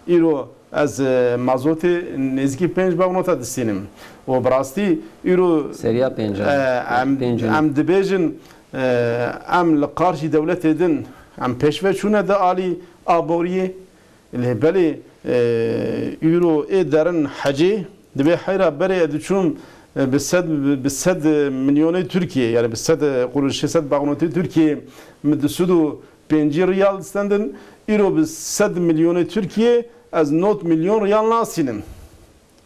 Îro ez, e, mazotê nêzîkî pênc baxnota distînim. Û bi rastî îro, Seriya pênc e, em, pênc em dibêjin, e, em li qarşî dewletê din em pêşve çûne di alî aboriyê. Lê belê, e, îro ê derin hecê, dibê heyra berê ez diçûm, e, bi sed, bi sed milyonê Tirkiye, yani bi sed, e, quruşê sed baxnotê Tirkiye min du sed û pêncî riyal distendin, îro bi sed milyonê Tirkiye ez nod milyon riyal nasînim.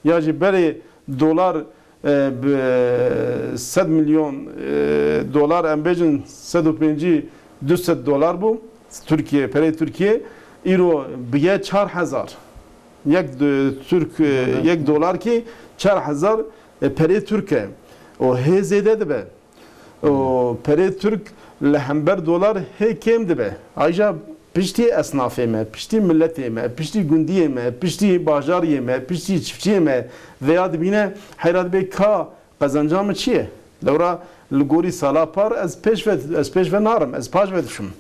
Ya jî berê dolar, e, bi sed milyon, e, dolar, em bêjin sed û pêncî, du sed dolar bû. Tirkiye, perê Tirkiye îro biye çar hezar. Yek d-, Türk, e, yek dolar kî çar hezar, e, perê Türk e. O hê zêde dibe. Û perê Tirk li hember dolar hê kêm dibe. Ayja piştî esnafê me, piştî miletê me, piştî gundiyê me, piştî bajariyê me, piştî çiftçiyê me veya dibîne heyra dibê ka qezenca min çi ye? Lewra li gorî sala par ez pêş ve, ez pêş ve narim, ez paş ve dişim.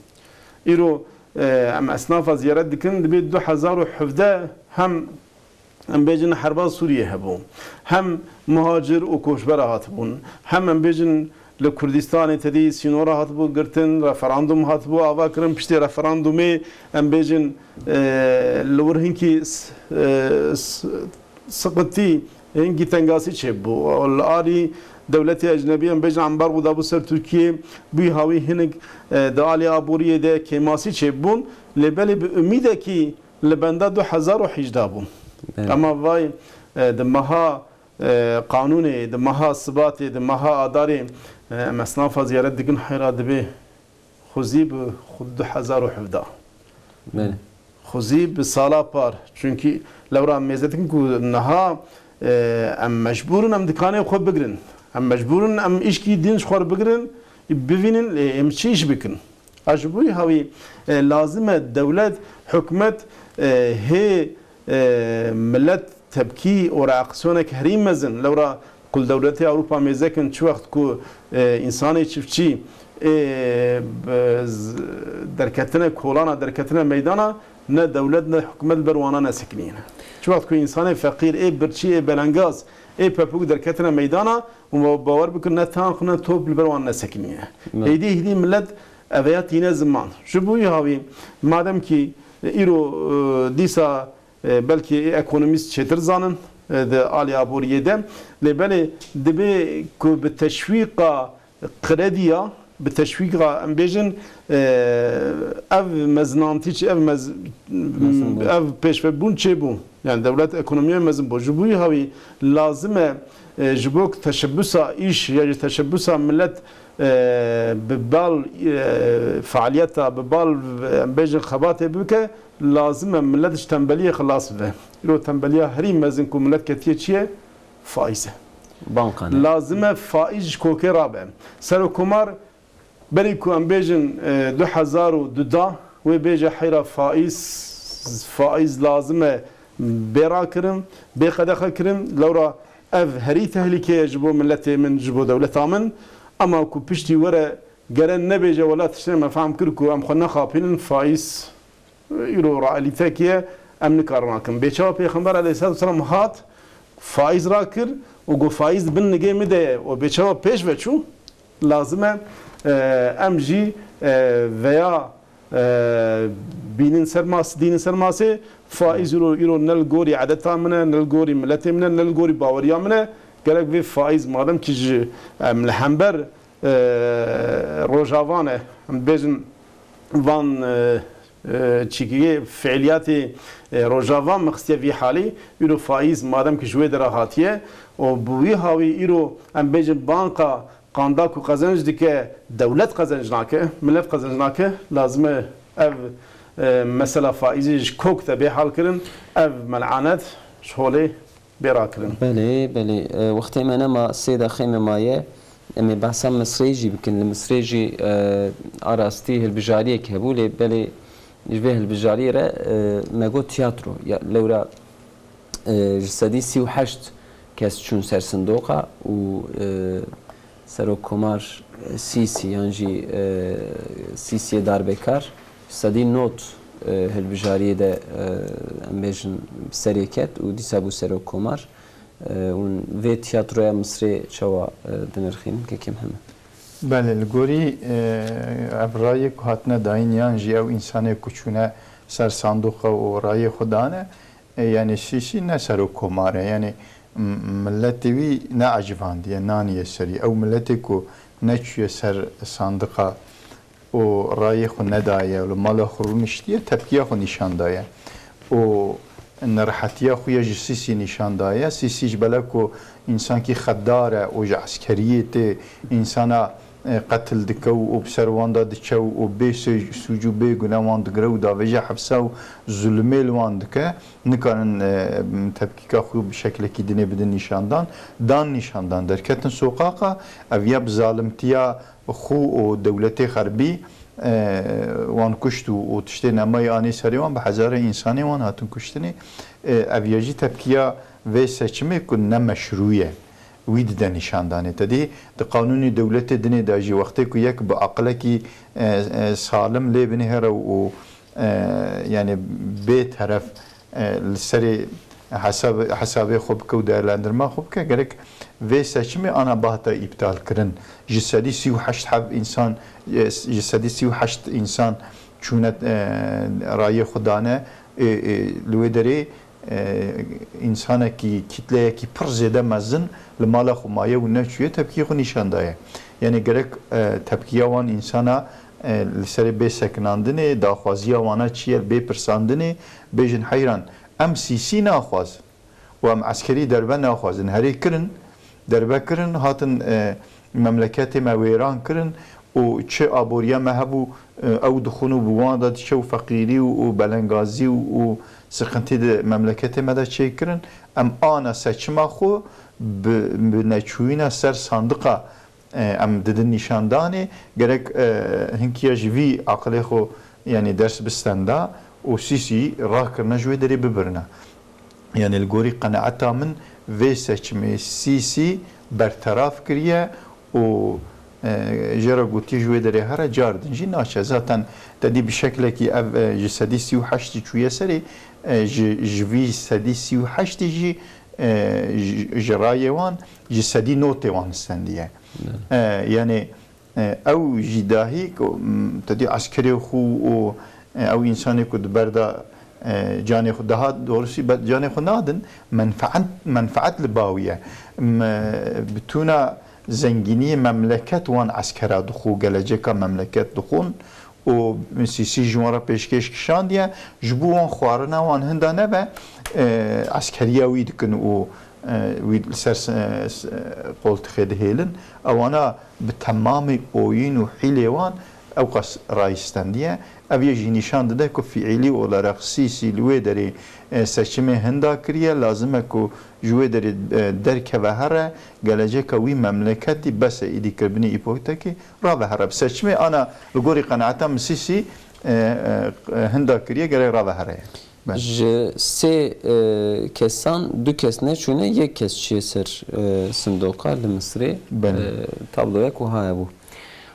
Îro, e, em esnafa ziyaret dikin, dibê du hezar û hevdeh hem em bêjin herba Sûriyê hebû. Hem muhacir û koçbera hatibûn. Hem em bêjin li Kurdistanê tedî sînora hatibû girtin, referandum hatibû ava kirin. Piştî referandumê em bêjin, e, li wir hinkî s-, e, s-, siqitî, hinkî tengasî çêbû. Li alî dewletê ecnebî em bêjin ambargo dabû ser Tirkiyê, bûyî hawî hinek, e, di alî aboriyê de kêmasî çêbûn. Lê belê bi umîdekî li benda du hezar û hejdeh bû. Evet. Ema vay, e, di meha, e, qanûnê, di meha sibatê, di meha adarê, e, em esnafa ziyaret dikin heyra dibê xwezî bi xwe du hezar û hevdeh. Belê. Xwezî bi sala par. Çunkî lewra em mêze dikin ku niha, e, em mecbûr in em dikanê xwe bigirin. Em mecbûr in em îşkî din ji xwe re bigirin, bivînin, lê em çi îş bikin? A ji bo wî hawî, e, lazim e dewlet, hikûmet, e, hê, e, milet tepkî û reaksiyoneke herî mezin, lewra ku li dewletê Ewropa mêzekin, çi wext ku, e, însanê çiftçî, e, b-, z-, derketine kolana, derketine meydana, ne dewlet ne hikûmet li ber wana nesekinîne. Çi wext ku însanê feqîr, ê birçî, ê belengaz, ê pepûk derketine meydana, û bawer bikin ne tank ne top li ber wan nesekinîne. Ne. Hêdî hêdî milet eveya tîne ziman. Ji bo wî hawî, madem kî îro, e, dîsa, e, belkî ekonomîst çêtir zanin, e, di alî aboriyê de, lê belê dibê ku bi teşwîqa krediya, bi teşwîqa, em bêjin, e, ev mezinantî çi, ev mez-, Mezinbûn. ev pêşvebûn çêbû. Yani dewlet ekonomiya mezin bû. Ji bo wî hawî lazim e, e, ji bo teşebbusa îş ya ji teşebbusa millet, e, bi bal, e, faaliyeta, bi bal, em bêjin xebatê bike, lazim e millet ji tembeliyê xilas bibe. Îro tembeliya herî mezin ku millet ketiye çi ye? Faiz e. Banka ne. Lazim e faiz ji kokê rabe. Serokkomar berî ku em bêjin, e, du hezar û du da, wê bêje heyra faiz, faiz lazim e bê rakirin, bê qedexe kirin. Lewra ev herî tehlîke ye ji bo miletê min, ji bo dewleta min. Ema ku piştî were gere nebêje, wela tiştê me fehm kir ku em xwe nexapînin, faiz îro realîtekî ye, em nikarin rakin. Bê çawa Pêxember aleyhisselatu vesselam hat, faiz rakir û got, faiz bin nigê min de ye û bê çawa pêş ve çû, lazim e, e, em jî, e, veya, e, bînin ser mas-, dînin ser masê, faiz îro, îro ne li gorî edeta min e, ne li gorî miletê min e, ne li gorî baweriya min e. Gerek vê faiz, madem ki ji, em li hember, e, Rojava ne, em dibêjin van, e, e, çîkiyê, fiiliyatê, e, Rojava min xistiye vî halî, îro faiz madem ki ji wê dera hatiye û bi wî hawî îro em bêjin banka qanda ku qezenc dike, dewlet qezenc nake, milet qezenc nake, lazim e ev, e, mesela faizê ji kok de bê halkirin, ev melanet ji holê bê rakirin. Belê, belê. E, wextê me nema, sê deqê me maye. Em ê behsa Misrê jî bikin. Li Misrê jî, e, a rastî hilbijariyek hebû, lê belê ji vê hilbijariyê re, e, me got tiyatro. Ya, lewra, e, ji sedî sî û heşt kes çûn ser sindoqa û, e, Serokkomar, e, Sîsî yan jî, e, Sîsiyê darbekar ji sedî nod, e, hilbijariyê de, e, em bêjin bi serê ket û dîsa bû serokkomar. E, hûn vê tiyatroya Misrê çawa, e, dinirxînin, kekê Mihemed? Belê, li gorî, e, ev rayê ku hatine dayîn yan jî ew însanê ku çûne ser sandoqa û rayê xwe dane, e, yanî Sîsî ne serokkomar e, yanî m-, miletê wî neecivandiye, naniye serî. Ew miletê ku neçûye ser sandiqa û rayê xwe nedaye û li mala xwe rûniştiye, tepkiya xwe nîşan daye. Û nerehetiya xwe ya ji Sîsî nîşan daye. Sîsî ji bela ku însankî xeddar e û ji eskeriyê tê, însana, e, qetil dike û, û bi ser wan de diçe û, û bê sê-, sûc û bê gune wan digire û davêje hepse û zulmê li wan dike, nikarin, e, tepkîka xwe bi şeklekî dinê bidin nîşandan. Dan nîşandan, derketin soqaqa, ev ya bi zalimtiya xwe û dewletê xerbî, e, wan kuşt û, û tiştê nemayî anî serê wan, bi hezarê însanê wan hatin kuştinê. E, ev ya jî tepkiya vê seçimê ku ne meşrû ye, wî dide nîşandanê. Te dî di qanûnê dewletê dinê de jî wextê ku yek bi aqilekî, e, e, salim lê binihêre û, e, yani bê teref, e, li serê hesab-, hesabê xwe bike û değerlendirma xwe bike, gerek vê seçimê ana bahta îptal kirin. Ji sedî sî û heşt heb însan, e, ji sedî sî û heşt însan çûne, e, rayê xwe dane, e, e, li wê derê, e, însanekî, kîtleyekî pir zêde mezin li mala xwe maye û neçûye tepkiyê xwe nîşan daye. Yani gerek, e, tepkiya wan însana, e, li serê bê sekinandinê, daxwaziya wana çi ye, bê pirsandinê, bêjin heyran, em Sîsî naxwazin û em eskerî derbe naxwazin. Herê kirin, derbe kirin, hatin, e, memleketê me wêran kirin û çi aboriya me hebû, e, ew dixwin û bi wan de diçe û feqîrî û, û belengazî û, û siqintî di memleketê me de çêkirin. Em ana seçima xwe bi, bi neçûyîna ser sandiqa, e, em didin nîşandanê, gerek, e, hinkiya ji vî aqilê xwe, yanî ders bistenda û Sîsî rakirine ji wê derê bibirine. Yanî li gorî qenaeta min vê seçimê Sîsî berteraf kiriye û, e, jê re gotiye ji wê derê here car din jî naçe. Zaten te dî bi şeklekî ev, e, ji sedî sî û heştî çûye serê, e, ji, ji vî sedî sî û heştî jî, e, ji, ji rayê wan ji sedî notê wan stendiye. E, yanî, e, ew jî dahî ku, m, te dî eskerê xwe û, e, ew însanê ku di ber de, e, canê xwe daha doğrusu be-, canê xwe nadin, menfaet, menfaet li ba wî ye. M, bitûna zengîniyê memleket wan eskera dixwe, geleceka memleket dixwin û Sîsî ji wan re pêşkêş kişandiye. Ji bo wan xwarina wan hinda nebe, e, eskeriya wî dikin û, e, wî li ser s-, s-, qoltixê dihêlin. Ewana bi temamî oyîn û hîlê wan ewqas rayistendiye. Ev yê jî nîşan dide ku fiîlî olarak Sîsî li wê derê, e, seçimê hinda kiriye. Lazim e ku ji wê derê, e, derkeve here, geleceka wî memleketî bes e, îdî kirbinê îpotekê rave here. Bi seçimê ana li gorî qenaeta min Sîsî, e, e, hinda kiriye, gerek rave here. Belê. Ji sê, e, kesan du kes neçûne, yek kes çûye ser, e, sindoqa li Misirê. Belê. E, tabloyek wiha hebû.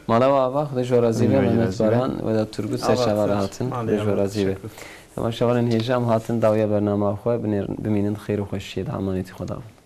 Mala we ava, Xwedê ji we razî be, Mehmet Baran, Vedat Turgut, serçava re hatin, Xwedê ji we razî be. Temaşevanên hêja, em hatin dawiya bernama xwe, binêr-, bimînin xêr û xweşiyê de, emanetî Xweda bin.